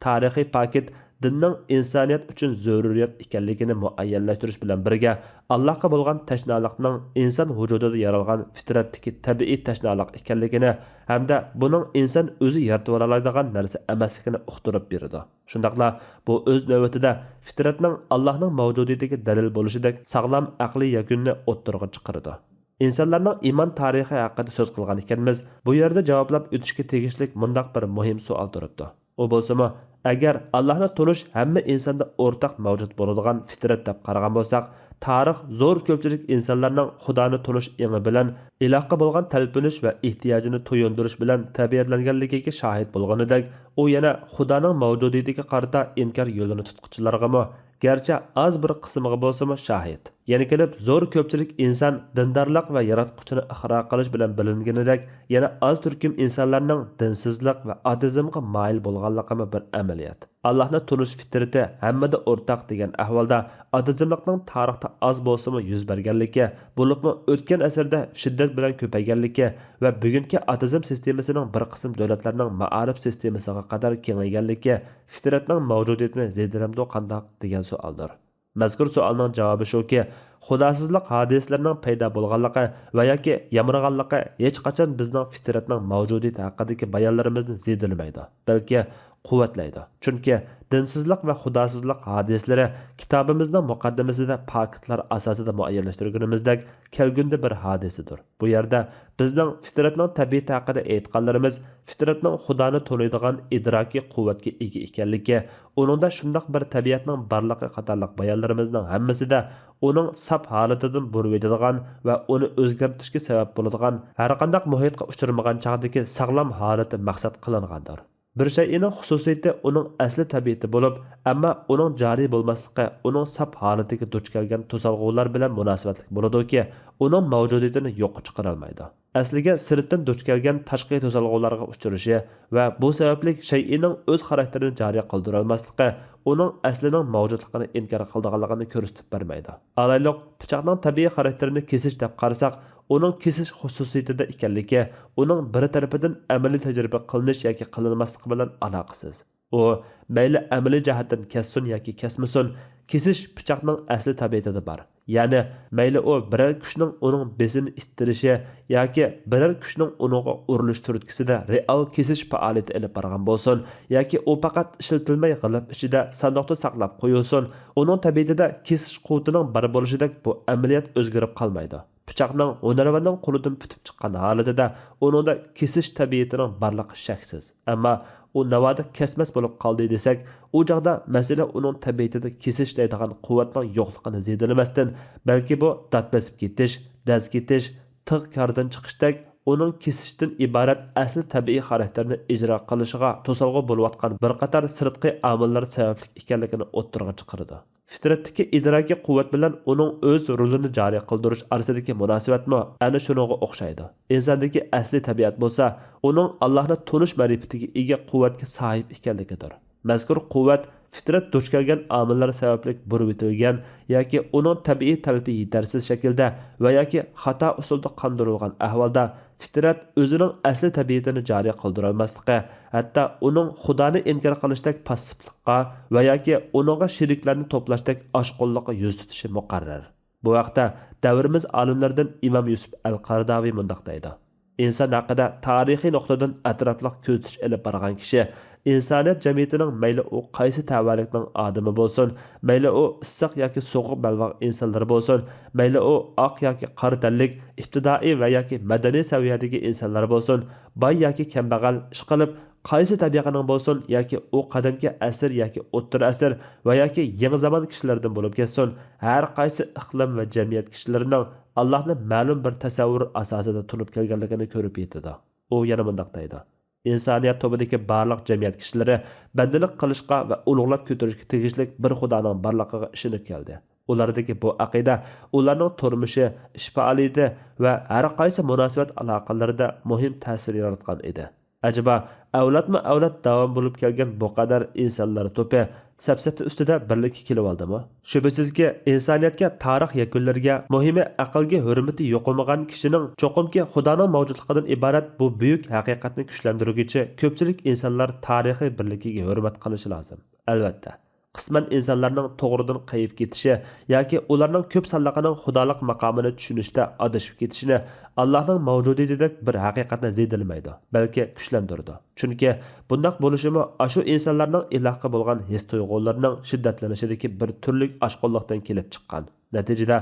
تارىخىي پاكىت دىننىڭ ئىنسانىيەت ئۈچۈن زۆرۈرىيەت ئىكەنلىكىنى مۇئەييەنلەشتۈرۈش بىلەن بىرگە، ئاللاھقا بولغان تەشنالىقنىڭ ئىنسان ۋۇجۇدىدا يارالغان فىترەتتىكى تەبىئىي تەشنالىق ئىكەنلىكىنى ھەمدە بۇنىڭ ئىنسان ئۆزى يارىتىۋالالايدىغان نەرسە ئەمەسلىكىنى ئۇقتۇرۇپ بېرىدۇ. شۇنداقلا بۇ ئۆز نۆۋىتىدە فىترەتنىڭ ئاللاھنىڭ مەۋجۇدىيىتىگە دەلىل بولۇشىدەك ساغلام ئەقلىي يەكۈننى ئوتتۇرىغا چىقىرىدۇ. ئىنسانلارنىڭ ئىمان تارىخى ھەققىدە سۆز قىلغان ئىكەنمىز، بۇ يەردە جاۋابلاپ ئۆتۈشكە تېگىشلىك مۇنداق بىر مۇھىم سوئال تۇرۇپتۇ. ئۇ بولسىمۇ، ئەگەر ئاللاھنى تونۇش ھەممە ئىنساندا ئورتاق مەۋجۇت بولىدىغان فىترەت دەپ قارىغان بولساق، تارىخ زور كۆپچىلىك ئىنسانلارنىڭ خۇدانى تونۇش ئېڭى بىلەن ئىلاھقا بولغان تەلپۈنۈش ۋە ئېھتىياجىنى تويۇندۇرۇش بىلەن تەبىئەتلەنگەنلىكىگە شاھىت بولغىنىدەك، ئۇ يەنە خۇدانىڭ مەۋجۇدىيىتىگە قارىتا ئىنكار يولىنى تۇتقۇچىلارغىمۇ گەرچە ئاز بىر قىسمىغا بولسىمۇ شاھىت. يەنە كېلىپ زور كۆپچىلىك ئىنسان دىندارلىق ۋە ياراتقۇچىنى ئىقرار قىلىش بىلەن بىلىنگىنىدەك، يەنە ئاز تۈركۈم ئىنسانلارنىڭ دىنسىزلىق ۋە ئاتېئىزمغا مايىل بولغانلىقىمۇ بىر ئەمەلىيەت. ئاللاھنى تونۇش فىترىتى ھەممىدە ئورتاق دېگەن ئەھۋالدا، ئاتېئىزملىقنىڭ تارىختا ئاز بولسىمۇ يۈز بەرگەنلىكى، بولۇپمۇ ئۆتكەن ئەسىردە شىددەت بىلەن كۆپەيگەنلىكى ۋە بۈگۈنكى ئاتېئىزم سىستېمىسىنىڭ بىر قىسىم دۆلەتلەرنىڭ مائارىپ سىستېمىسىغا قەدەر كېڭەيگەنلىكى فىترەتنىڭ مەۋجۇدىيىتىنى زېدىلەمدۇ قانداق دېگەن سوئالدۇر. مەزكۇر سوئالنىڭ جاۋابى شۇكى، خۇداسىزلىق ھادىسىلىرىنىڭ پەيدا بولغانلىقى ۋە ياكى يامرىغانلىقى ھېچقاچان بىزنىڭ فىترەتنىڭ مەۋجۇدىيىتى ھەققىدىكى بايانلىرىمىزنى زېدىلىمەيدۇ، بەلكى قۇۋۋەتلەيدۇ. چۈنكى دىنسىزلىق ۋە خۇداسىزلىق ھادىسىلىرى كىتابىمىزنىڭ مۇقەددىمىسىدە پاكىتلار ئاساسىدا مۇئەييەنلەشتۈرگىنىمىزدەك كەلگۈندە بىر ھادىسىدۇر. بۇ يەردە بىزنىڭ فىترەتنىڭ تەبىئىتى ھەققىدە ئېيتقانلىرىمىز فىترەتنىڭ خۇدانى تونۇيدىغان ئىدراكىي قۇۋۋەتكە ئىگە ئىكەنلىكى، ئۇنىڭدا شۇنداق بىر تەبىئەتنىڭ بارلىقى قاتارلىق بايانلىرىمىزنىڭ ھەممىسىدە ئۇنىڭ ساپ ھالىتىدىن بۇرۇۋېتىدىغان ۋە ئۇنى ئۆزگەرتىشكە سەۋەب بولىدىغان ھەرقانداق مۇھىتقا ئۇچرىمىغان چاغدىكى ساغلام ھالىتى مەقسەت قىلىنغاندۇر. بىر شەيئىنىڭ خۇسۇسىيىتى ئۇنىڭ ئەسلى تەبىئىتى بولۇپ، ئەمما ئۇنىڭ جارى بولماسلىقى ئۇنىڭ ساپ ھالىتىگە دۇچ كەلگەن توسالغۇلار بىلەن مۇناسىۋەتلىك بولىدۇكى، ئۇنىڭ مەۋجۇدىيىتىنى يوققا چىقىرالمايدۇ. ئەسلىگە سىرتتىن دۇچ كەلگەن تاشقى توسالغۇلارغا ئۇچرىشى ۋە بۇ سەۋەبلىك شەيئىنىڭ ئۆز خاراكتېرىنى جارى قىلدۇرالماسلىقى ئۇنىڭ ئەسلىنىڭ مەۋجۇتلۇقىنى ئىنكار قىلىدىغانلىقىنى كۆرسىتىپ بەرمەيدۇ. ئالايلۇق، پىچاقنىڭ تەبىئىي خاراكتېرىنى كېسىش دەپ قارىساق، ئۇنىڭ كېسىش خۇسۇسىيىتىدە ئىكەنلىكى ئۇنىڭ بىرى تەرىپىدىن ئەمەلىي تەجرىبە قىلىنىش ياكى قىلىنماسلىقى بىلەن ئالاقىسىز. ئۇ مەيلى ئەمەلىي جەھەتتىن كەسسۇن ياكى كەسمىسۇن، كېسىش پىچاقنىڭ ئەسلى تەبىئىتىدە بار. يەنى مەيلى ئۇ بىرەر كۈچنىڭ ئۇنىڭ بېشىنى ئىتتىرىشى ياكى بىرەر كۈچنىڭ ئۇنىڭغا ئۇرۇلۇش تۈرتكىسىدە رېئال كېسىش پائالىيىتى ئېلىپ بارغان بولسۇن ياكى ئۇ پەقەت ئىشلىتىلمەي غىلاپ ئىچىدە ساندۇقتا ساقلاپ قويۇلسۇن، ئۇنىڭ تەبىئىتىدە كېسىش قۇۋۋىتىنىڭ بار بولۇشىدەك بۇ ئەمەلىيەت ئۆزگىرىپ قالمايدۇ. پىچاقنىڭ ھۈنەرۋەننىڭ قولىدىن پۈتۈپ چىققان ھالىتىدە ئۇنىڭدا كېسىش تەبىئىتىنىڭ بارلىقى شەكسىز. ئەمما ئۇ ناۋادا كەسمەس بولۇپ قالدى دېسەك، ئۇ چاغدا مەسىلە ئۇنىڭ تەبىئىتىدە كېسىش دەيدىغان قۇۋۋەتنىڭ يوقلۇقىنى زېدىلىمەستىن، بەلكى بۇ دات بېسىپ كېتىش، دەز كېتىش، تىغ كاردىن چىقىشتەك ئۇنىڭ كېسىشتىن ئىبارەت ئەسلى تەبىئىي خاراكتېرىنى ئىجرا قىلىشىغا توسالغۇ بولۇۋاتقان بىر قاتار سىرتقى ئامىللار سەۋەبلىك ئىكەنلىكىنى ئوتتۇرىغا چىقىرىدۇ. فىترەتتىكى ئىدراكىي قۇۋۋەت بىلەن ئۇنىڭ ئۆز رولىنى جارى قىلدۇرۇش ئارىسىدىكى مۇناسىۋەتمۇ ئەنە شۇنىڭغا ئوخشايدۇ. ئىنساندىكى ئەسلىي تەبىئەت بولسا، ئۇنىڭ ئاللاھنى تونۇش مەرىپىتىگە ئىگە قۇۋۋەتكە ساھىب ئىكەنلىكىدۇر. مەزكۇر قۇۋۋەت فىترەت دۇچ كەلگەن ئامىللار سەۋەبلىك بۇرۇۋېتىلگەن ياكى ئۇنىڭ تەبىئىي تەلىپى يېتەرسىز شەكىلدە ۋە ياكى خاتا ئۇسۇلدا قاندۇرۇلغان ئەھۋالدا، فىترەت ئۆزىنىڭ ئەسلى تەبىئىتىنى جارى قىلدۇرالماسلىقى، ھەتتا ئۇنىڭ خۇدانى ئىنكار قىلىشتەك پاسسىپلىققا ۋە ياكى ئۇنىڭغا شېرىكلەرنى توپلاشتەك ئاشقۇنلۇققا يۈز تۇتۇشى مۇقەررەر. بۇ ھەقتە دەۋرىمىز ئالىملىرىدىن ئىمام يۈسۈپ ئەل قارىداۋى مۇنداق دەيدۇ: ئىنسان ھەققىدە تارىخىي نۇقتىدىن ئەتراپلىق كۆزىتىش ئېلىپ بارغان كىشى ئىنسانىيەت جەمئىيىتىنىڭ مەيلى ئۇ قايسى تەۋەلىكنىڭ ئادىمى بولسۇن، مەيلى ئۇ ئىسسىق ياكى سوغۇق بەلباغ ئىنسانلىرى بولسۇن، مەيلى ئۇ ئاق ياكى قارا تەنلىك، ئىپتىدائىي ۋە ياكى مەدەنىي سەۋىيەدىكى ئىنسانلار بولسۇن، باي ياكى كەمبەغەل، ئىشقىلىپ، قايسى تەبىقىنىڭ بولسۇن ياكى ئۇ قەدىمكى ئەسىر ياكى ئوتتۇرا ئەسىر ۋە ياكى يېڭى زامان كىشىلىرىدىن بولۇپ كەتسۇن، ھەر قايسى ئىقلىم ۋە جەمئىيەت كىشىلىرىنىڭ ئاللاھنى مەلۇم بىر تەسەۋۋۇر ئاساسىدا تونۇپ كەلگەنلىكىنى كۆرۈپ يېتىدۇ. ئۇ يەنە مۇنداق دەيدۇ: ئىنسانىيەت توپىدىكى بارلىق جەمئىيەت كىشىلىرى بەندىلىك قىلىشقا ۋە ئۇلۇغلاپ كۆتۈرۈشكە تېگىشلىك بىر خۇدانىڭ بارلىقىغا ئىشىنىپ كەلدى. ئۇلاردىكى بۇ ئەقىدە ئۇلارنىڭ تۇرمۇشى، ئىش پائالىيىتى ۋە ھەر قايسى مۇناسىۋەت ئالاقىلىرىدا مۇھىم تەسىر ياراتقان ئىدى. ئەجەبا، ئەۋلادمۇ ئەۋلاد داۋام بولۇپ كەلگەن بۇ قەدەر ئىنسانلار توپى سەپسەتە ئۈستىدە بىرلىككە كېلىۋالدىمۇ؟ شۈبھىسىزكى، ئىنسانىيەتكە تارىخ يەكۈنلىرىگە مۇھىمى ئەقىلگە ھۆرمىتى يۇقۇمىغان كىشىنىڭ چوقۇمكى خۇدانىڭ مەۋجۇتلۇقىدىن ئىبارەت بۇ بۈيۈك ھەقىقەتنى كۈچلەندۈرگۈچى كۆپچىلىك ئىنسانلار تارىخىي بىرلىكىگە ھۆرمەت قىلىشى لازىم. ئەلۋەتتە، قىسمەن ئىنسانلارنىڭ توغرىدىن قېيىپ كېتىشى ياكى ئۇلارنىڭ كۆپ سانلىقىنىڭ خۇدالىق ماقامىنى چۈشىنىشتە ئادىشىپ كېتىشىنى، ئاللاھنىڭ مەۋجۇدىيىتىدەك بىر ھەقىقەتنى زېدىلىمەيدۇ، بەلكى كۈچلەندۈرىدۇ. چۈنكى بۇنداق بولۇشىمۇ ئاشۇ ئىنسانلارنىڭ ئىلاھقا بولغان ھېس-تۇيغۇلىرىنىڭ شىددەتلىنىشىدىكى بىر تۈرلۈك ئاشقۇنلۇقتىن كېلىپ چىققان. نەتىجىدە،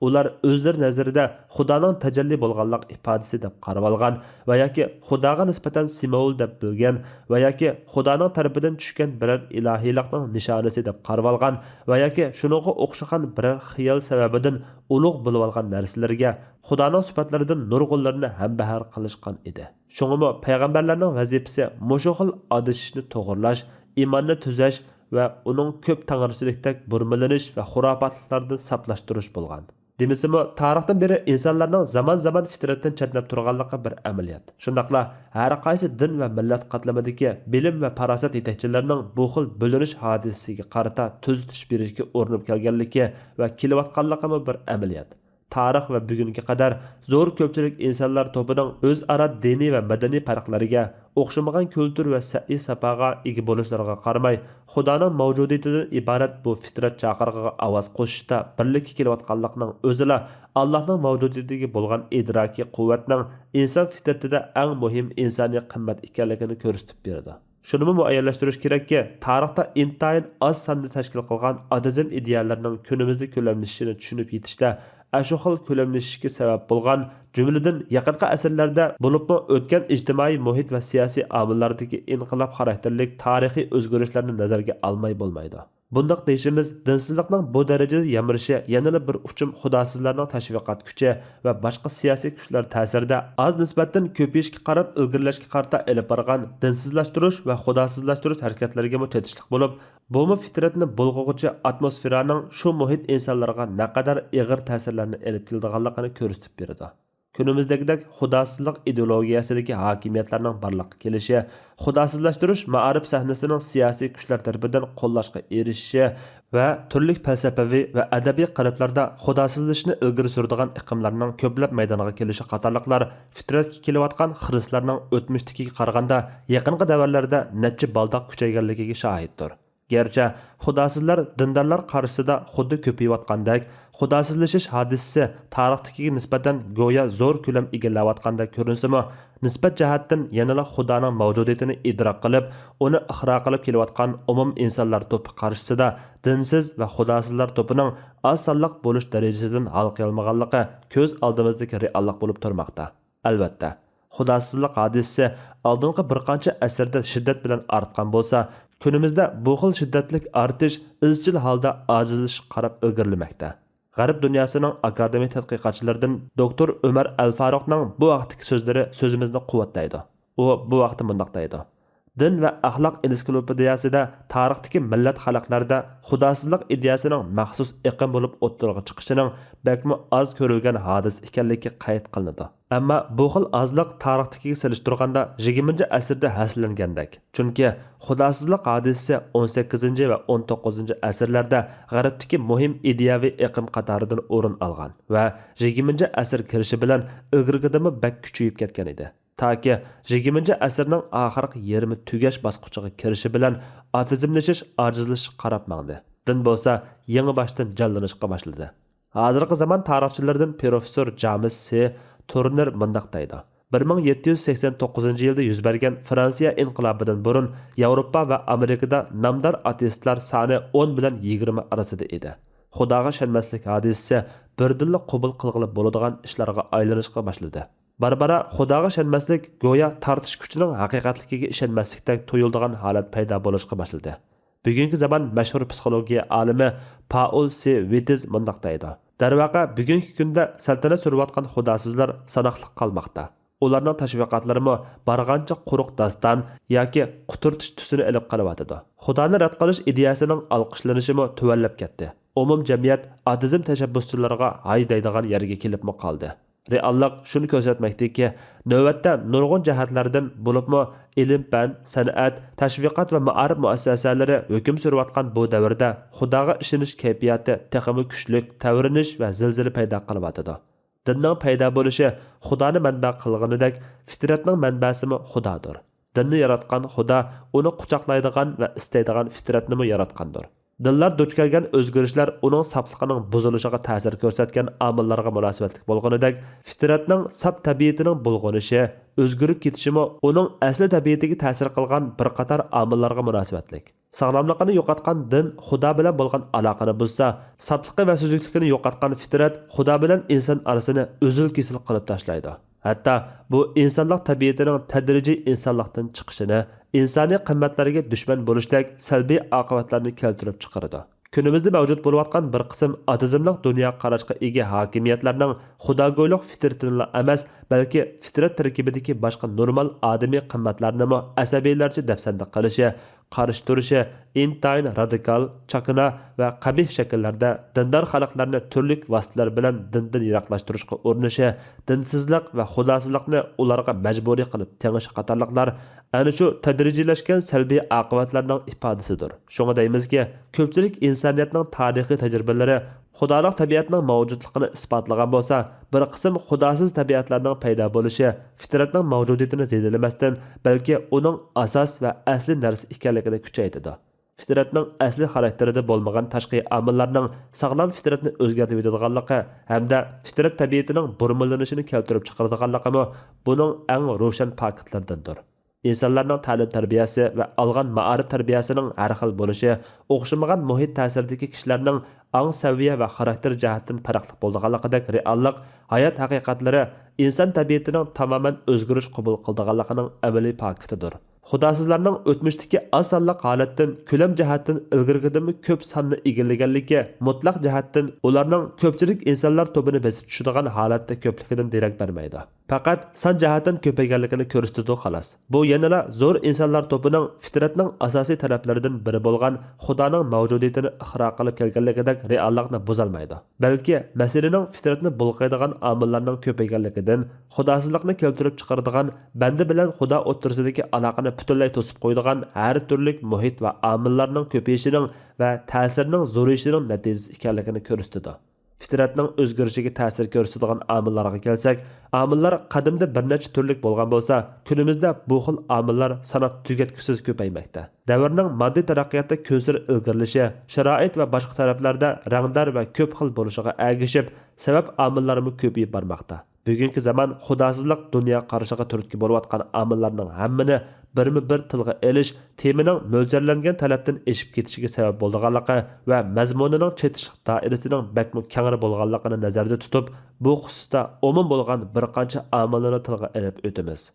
ئۇلار ئۆزلىرى نەزىرىدە خۇدانىڭ تەجەللى بولغانلىق ئىپادىسى دەپ قارىۋالغان ۋە ياكى خۇداغا نىسبەتەن سىمۋول دەپ بىلگەن ۋە ياكى خۇدانىڭ تەرىپىدىن چۈشكەن بىرەر ئىلاھىيلىقنىڭ نىشانىسى دەپ قارىۋالغان ۋە ياكى شۇنىڭغا ئوخشىغان بىرەر خىيال سەۋەبىدىن ئۇلۇغ بىلىۋالغان نەرسىلىرىگە خۇدانىڭ سۈپەتلىرىدىن نۇرغۇنلىرىنى ھەمبەھەر قىلىشقان ئىدى. شۇڭىمۇ پەيغەمبەرلەرنىڭ ۋەزىپىسى مۇشۇ خىل ئادىشىشنى توغرىلاش، ئىماننى تۈزەش ۋە ئۇنىڭ كۆپ تەڭرىچىلىكتەك بۇرمىلىنىش ۋە خۇراپاتلىقلاردىن ساپلاشتۇرۇش بولغان. دېمىسىمۇ، تارىختىن بېرى ئىنسانلارنىڭ زامان-زامان فىترەتتىن چەتنەپ تۇرغانلىقى بىر ئەمەلىيەت. شۇنداقلا ھەر قايسى دىن ۋە مىللەت قاتلىمىدىكى بىلىم ۋە پاراسەت يېتەكچىلىرىنىڭ بۇ خىل بۆلۈنۈش ھادىسىسىگە قارىتا تۈزىتىش بېرىشكە ئۇرۇنۇپ كەلگەنلىكى ۋە كېلىۋاتقانلىقىمۇ بىر ئەمەلىيەت. تارىخ ۋە بۈگۈنگە قەدەر زور كۆپچىلىك ئىنسانلار توپىنىڭ ئۆزئارا دىنىي ۋە مەدەنىي پەرقلەرگە، ئوخشىمىغان كۈلتۈر ۋە سەئي ساپاغا ئىگە بولۇشلىرىغا قارىماي، خۇدانىڭ مەۋجۇدىيىتىدىن ئىبارەت بۇ فىترەت چاقىرىقىغا ئاۋاز قوشۇشتا بىرلىككە كېلىۋاتقانلىقنىڭ ئۆزىلا ئاللاھنىڭ مەۋجۇدىيىتىگە بولغان ئىدراكىي قۇۋۋەتنىڭ ئىنسان فىترىتىدە ئەڭ مۇھىم ئىنسانىي قىممەت ئىكەنلىكىنى كۆرسىتىپ بېرىدۇ. شۇنىمۇ مۇئەييەنلەشتۈرۈش كېرەككى، تارىختا ئىنتايىن ئاز ساندا تەشكىل قىلغان ئاتېئىزم ئىدىيەلىرىنىڭ كۈنىمىزدە كۆلەملىشىشىنى چۈشىنىپ يېتىشتە ئاشۇ خىل كۆلەملىشىشكە سەۋەب بولغان، جۈملىدىن يېقىنقى ئەسىرلەردە، بولۇپمۇ ئۆتكەن ئىجتىمائىي مۇھىت ۋە سىياسىي ئامىللاردىكى ئىنقىلاب خاراكتېرلىك تارىخىي ئۆزگىرىشلەرنى نەزەرگە ئالماي بولمايدۇ. بۇنداق دېيىشىمىز دىنسىزلىقنىڭ بۇ دەرىجىدە يامرىشى يەنىلا بىر ئۇچۇم خۇداسىزلارنىڭ تەشۋىقات كۈچى ۋە باشقا سىياسىي كۈچلەر تەسىرىدە ئاز نىسبەتتىن كۆپىيىشكە قاراپ ئىلگىرىلەشكە قارىتا ئېلىپ بارغان دىنسىزلاشتۇرۇش ۋە خۇداسىزلاشتۇرۇش ھەرىكەتلىرىگىمۇ چېتىشلىق بولۇپ، بۇمۇ فىترەتنى بۇلغىغۇچى ئاتموسفېرانىڭ شۇ مۇھىت ئىنسانلارغا نەقەدەر ئېغىر تەسىرلەرنى ئېلىپ كېلىدىغانلىقىنى كۆرسىتىپ بېرىدۇ. كۈنىمىزدىكىدەك خۇداسىزلىق ئىدېئولوگىيەسىدىكى ھاكىمىيەتلەرنىڭ بارلىققا كېلىشى، خۇداسىزلاشتۇرۇش مائارىپ سەھنىسىنىڭ سىياسىي كۈچلەر تەرىپىدىن قوللاشقا ئېرىشىشى ۋە تۈرلۈك پەلسەپىۋى ۋە ئەدەبىي قېلىپلاردا خۇداسىزلىشىشنى ئىلگىرى سۈرىدىغان ئېقىملارنىڭ كۆپلەپ مەيدانغا كېلىشى قاتارلىقلار فىترەتكە كېلىۋاتقان خىرىسلارنىڭ ئۆتمۈشتىكىگە قارىغاندا يېقىنقى دەۋرلەردە نەچچە بالداق كۈچەيگەنلىكىگە شاھىتتۇر. گەرچە خۇداسىزلار دىندارلار قارشىسىدا خۇددى كۆپىيىۋاتقاندەك، خۇداسىزلىشىش ھادىسىسى تارىختىكىگە نىسبەتەن گويا زور كۆلەم ئىگىلەۋاتقاندەك كۆرۈنسىمۇ، نىسبەت جەھەتتىن يەنىلا خۇدانىڭ مەۋجۇدىيىتىنى ئىدراك قىلىپ، ئۇنى ئىقرار قىلىپ كېلىۋاتقان ئومۇم ئىنسانلار توپى قارشىسىدا دىنسىز ۋە خۇداسىزلار توپىنىڭ ئاز سانلىق بولۇش دەرىجىسىدىن ھالقىيالمىغانلىقى كۆز ئالدىمىزدىكى رېئاللىق بولۇپ تۇرماقتا. ئەلۋەتتە، خۇداسىزلىق ھادىسىسى ئالدىنقى بىر قانچە ئەسىردە شىددەت بىلەن ئارتقان بولسا، كۈنىمىزدە بۇ خىل شىددەتلىك ئارتىش ئىزچىل ھالدا ئاجىزلىشىشقا قاراپ ئىلگىرىلىمەكتە. غەرب دۇنياسىنىڭ ئاكادېمىك تەتقىقاتچىلىرىدىن دوكتور ئۆمەر ئەل فاروقنىڭ بۇ ھەقتىكى سۆزلىرى سۆزىمىزنى قۇۋۋەتلەيدۇ. ئۇ بۇ ھەقتە مۇنداق دەيدۇ: دىن ۋە ئەخلاق ئېنسىكلوپېدىيەسىدە تارىختىكى مىللەت خەلقلەردە خۇداسىزلىق ئىدىيەسىنىڭ مەخسۇس ئېقىم بولۇپ ئوتتۇرىغا چىقىشىنىڭ بەكمۇ ئاز كۆرۈلگەن ھادىسە ئىكەنلىكى قەيت قىلىنىدۇ. ئەمما بۇ خىل ئازلىق تارىختىكىگە سېلىشتۇرغاندا يىگىرمىنچى ئەسىردە ھەسسىلەنگەندەك. چۈنكى خۇداسىزلىق ھادىسىسى ئون سەككىزىنچى ۋە ئون توققۇزىنچى ئەسىرلەردە غەربتىكى مۇھىم ئىدىيەۋى ئېقىم قاتارىدىن ئورۇن ئالغان ۋە يىگىرمىنچى ئەسىر كىرىشى بىلەن ئىلگىرىكىدىنمۇ بەك كۈچىيىپ كەتكەن ئىدى. تاكى يىگىرمىنچى ئەسىرنىڭ ئاخىرقى يېرىمى تۈگەش باسقۇچىغا كىرىشى بىلەن ئاتېئىزملىشىش ئاجىزلىشىشقا قاراپ ماڭدى. دىن بولسا يېڭىباشتىن جانلىنىشقا باشلىدى. ھازىرقى زامان تارىخچىلىرىدىن پروفېسسور جامېس سى تۇرنېر مۇنداق دەيدۇ: بىر مىڭ يەتتە يۈز سەكسەن توققۇزىنچى يىلدا يۈز بەرگەن فرانسىيە ئىنقىلابىدىن بۇرۇن ياۋروپا ۋە ئامېرىكىدا نامدار ئاتېئىستلار سانى ئون بىلەن يىگىرمە ئارىسىدا ئىدى. خۇداغا ئىشەنمەسلىك ھادىسىسى بىردىنلا قوبۇل قىلغىلى بولىدىغان ئىشلارغا ئايلىنىشقا باشلىدى. بارا-بارا خۇداغا ئىشەنمەسلىك گويا تارتىش كۈچىنىڭ ھەقىقەتلىكىگە ئىشەنمەسلىكتەك تۇيۇلىدىغان ھالەت پەيدا بولۇشقا باشلىدى. بۈگۈنكى زامان مەشھۇر پسىخولوگىيە ئالىمى پائول سى ۋىتىز مۇنداق دەيدۇ: دەرۋەقە، بۈگۈنكى كۈندە سەلتەنەت سۈرۈۋاتقان خۇداسىزلار ساناقلىق قالماقتا. ئۇلارنىڭ تەشۋىقاتلىرىمۇ بارغانچە قۇرۇق داستان ياكى قۇتۇرتۇش تۈسىنى ئېلىپ قېلىۋاتىدۇ. خۇدانى رەت قىلىش ئىدىيەسىنىڭ ئالقىشلىنىشىمۇ تۆۋەنلەپ كەتتى. ئومۇم جەمئىيەت ئاتېئىزم تەشەببۇسچىلىرىغا ھاي دەيدىغان يەرگە كېلىپمۇ قالدى. رېئاللىق شۇنى كۆرسەتمەكتىكى، نۆۋەتتە نۇرغۇن جەھەتلەردىن، بولۇپمۇ ئىلىم-پەن، سەنئەت، تەشۋىقات ۋە مائارىپ مۇئەسسەسەلىرى ھۆكۈم سۈرۈۋاتقان بۇ دەۋردە خۇداغا ئىشىنىش كەيپىياتى تېخىمۇ كۈچلۈك تەۋرىنىش ۋە زىلزىلە پەيدا قىلىۋاتىدۇ. دىننىڭ پەيدا بولۇشى خۇدانى مەنبە قىلغىنىدەك، فىترەتنىڭ مەنبەسىمۇ خۇدادۇر. دىننى ياراتقان خۇدا ئۇنى قۇچاقلايدىغان ۋە ئىستەيدىغان فىترەتنىمۇ ياراتقاندۇر. دىنلار دۇچ كەلگەن ئۆزگىرىشلەر ئۇنىڭ ساپلىقىنىڭ بۇزۇلۇشىغا تەسىر كۆرسەتكەن ئامىللارغا مۇناسىۋەتلىك بولغىنىدەك، فىترەتنىڭ ساپ تەبىئىتىنىڭ بۇلغىنىشى، ئۆزگىرىپ كېتىشىمۇ ئۇنىڭ ئەسلى تەبىئىتىگە تەسىر قىلغان بىر قاتار ئامىللارغا مۇناسىۋەتلىك. ساغلاملىقىنى يوقاتقان دىن خۇدا بىلەن بولغان ئالاقىنى بۇزسا، ساپلىقى ۋە سۈزۈكلۈكىنى يوقاتقان فىترەت خۇدا بىلەن ئىنسان ئارىسىنى ئۈزۈل-كېسىل قىلىپ تاشلايدۇ. ھەتتا بۇ ئىنسانلىق تەبىئىتىنىڭ تەدرىجىي ئىنسانلىقتىن چىقىشىنى، ئىنسانىي قىممەتلەرگە دۈشمەن بولۇشتەك سەلبىي ئاقىۋەتلەرنى كەلتۈرۈپ چىقىرىدۇ. كۈنىمىزدە مەۋجۇت بولۇۋاتقان بىر قىسىم ئاتېئىزملىق دۇنيا قاراشقا ئىگە ھاكىمىيەتلەرنىڭ خۇداگويلۇق فىترىتىنىلا ئەمەس، بەلكى فىترەت تەركىبىدىكى باشقا نورمال ئادىمىي قىممەتلەرنىمۇ ئەسەبىيلەرچە دەپسەندە قىلىشى، قارشى تۇرۇشى، ئىنتايىن رادىكال، چاكىنا ۋە قەبىھ شەكىللەردە دىندار خەلقلەرنى تۈرلۈك ۋاسىتىلەر بىلەن دىندىن يىراقلاشتۇرۇشقا ئۇرۇنۇشى، دىنسىزلىق ۋە خۇداسىزلىقنى ئۇلارغا مەجبۇرىي قىلىپ تېڭىشى قاتارلىقلار ئەنە شۇ تەدرىجىيلەشكەن سەلبىي ئاقىۋەتلەرنىڭ ئىپادىسىدۇر. شۇڭا دەيمىزكى، كۆپچىلىك ئىنسانىيەتنىڭ تارىخىي تەجرىبىلىرى خۇدالىق تەبىئەتنىڭ مەۋجۇتلۇقىنى ئىسپاتلىغان بولسا، بىر قىسىم خۇداسىز تەبىئەتلەرنىڭ پەيدا بولۇشى فىترەتنىڭ مەۋجۇدىيىتىنى زېدىلىمەستىن، بەلكى ئۇنىڭ ئاساس ۋە ئەسلى نەرسە ئىكەنلىكىنى كۈچەيتىدۇ. فىترەتنىڭ ئەسلى خاراكتېرىدە بولمىغان تاشقى ئامىللارنىڭ ساغلام فىترەتنى ئۆزگەرتىۋېتىدىغانلىقى ھەمدە فىترەت تەبىئىتىنىڭ بۇرمىلىنىشىنى كەلتۈرۈپ چىقىرىدىغانلىقىمۇ بۇنىڭ ئەڭ روشەن پاكىتلىرىدىندۇر. ئىنسانلارنىڭ تەلىم-تەربىيەسى ۋە ئالغان مائارىپ تەربىيەسىنىڭ ھەر خىل بولۇشى، ئوخشىمىغان مۇھىت تەسىرىدىكى كىشىلەرنىڭ ئاڭ سەۋىيە ۋە خاراكتېر جەھەتتىن پەرقلىق بولىدىغانلىقىدەك رېئاللىق، ھايات ھەقىقەتلىرى ئىنسان تەبىئىتىنىڭ تامامەن ئۆزگىرىش قوبۇل قىلىدىغانلىقىنىڭ ئەمەلىي پاكىتىدۇر. خۇداسىزلارنىڭ ئۆتمۈشتىكى ئاز سانلىق ھالەتتىن كۆلەم جەھەتتىن ئىلگىرىكىدىنمۇ كۆپ ساننى ئىگىلىگەنلىكى مۇتلەق جەھەتتىن ئۇلارنىڭ كۆپچىلىك ئىنسانلار توپىنى بېسىپ چۈشىدىغان ھالەتتە كۆپلۈكىدىن دېرەك بەرمەيدۇ. پەقەت سان جەھەتتىن كۆپەيگەنلىكىنى كۆرسىتىدۇ، خالاس. بۇ يەنىلا زور ئىنسانلار توپىنىڭ فىترەتنىڭ ئاساسىي تەرەپلىرىدىن بىرى بولغان خۇدانىڭ مەۋجۇدىيىتىنى ئىقرار قىلىپ كەلگەنلىكىدەك رېئاللىقنى بۇزالمايدۇ. بەلكى مەسىلىنىڭ فىترەتنى بۇلغايدىغان ئامىللارنىڭ كۆپەيگەنلىكىدىن، خۇداسىزلىقنى كەلتۈرۈپ چىقىرىدىغان بەندە بىلەن خۇدا ئوتتۇرىسىدىكى ئالاقىنى پۈتۈنلەي توسۇپ قويىدىغان ھەر تۈرلۈك مۇھىت ۋە ئامىللارنىڭ كۆپىيىشىنىڭ ۋە تەسىرىنىڭ زورىيىشىنىڭ نەتىجىسى ئىكەنلىكىنى كۆرسىتىدۇ. فىترەتنىڭ ئۆزگىرىشىگە تەسىر كۆرسىتىدىغان ئامىللارغا كەلسەك، ئامىللار قەدىمدە بىر نەچچە تۈرلۈك بولغان بولسا، كۈنىمىزدە بۇ خىل ئامىللار ساناپ تۈگەتكۈسىز كۆپەيمەكتە. دەۋرنىڭ ماددىي تەرەققىياتتا كۈنسېرى ئىلگىرىلىشى، شارائىت ۋە باشقا تەرەپلەردە رەڭدار ۋە كۆپ خىل بولۇشىغا ئەگىشىپ، سەۋەب ئامىللارمۇ كۆپىيىپ بارماقتا. بۈگۈنكى زامان خۇداسىزلىق دۇنيا قارىشىغا تۈرتكە بولۇۋاتقان ئامىللارنىڭ ھەممىنى بىرمۇ بىر تىلغا ئېلىش تېمىنىڭ مۆلچەرلەنگەن تەلەپتىن ئېشىپ كېتىشىگە سەۋەب بولىدىغانلىقى ۋە مەزمۇنىنىڭ چېتىشلىق دائىرىسىنىڭ بەكمۇ كەڭرى بولغانلىقىنى نەزەردە تۇتۇپ، بۇ خۇسۇستا ئومۇم بولغان بىر قانچە ئامىلنى تىلغا ئېلىپ ئۆتىمىز.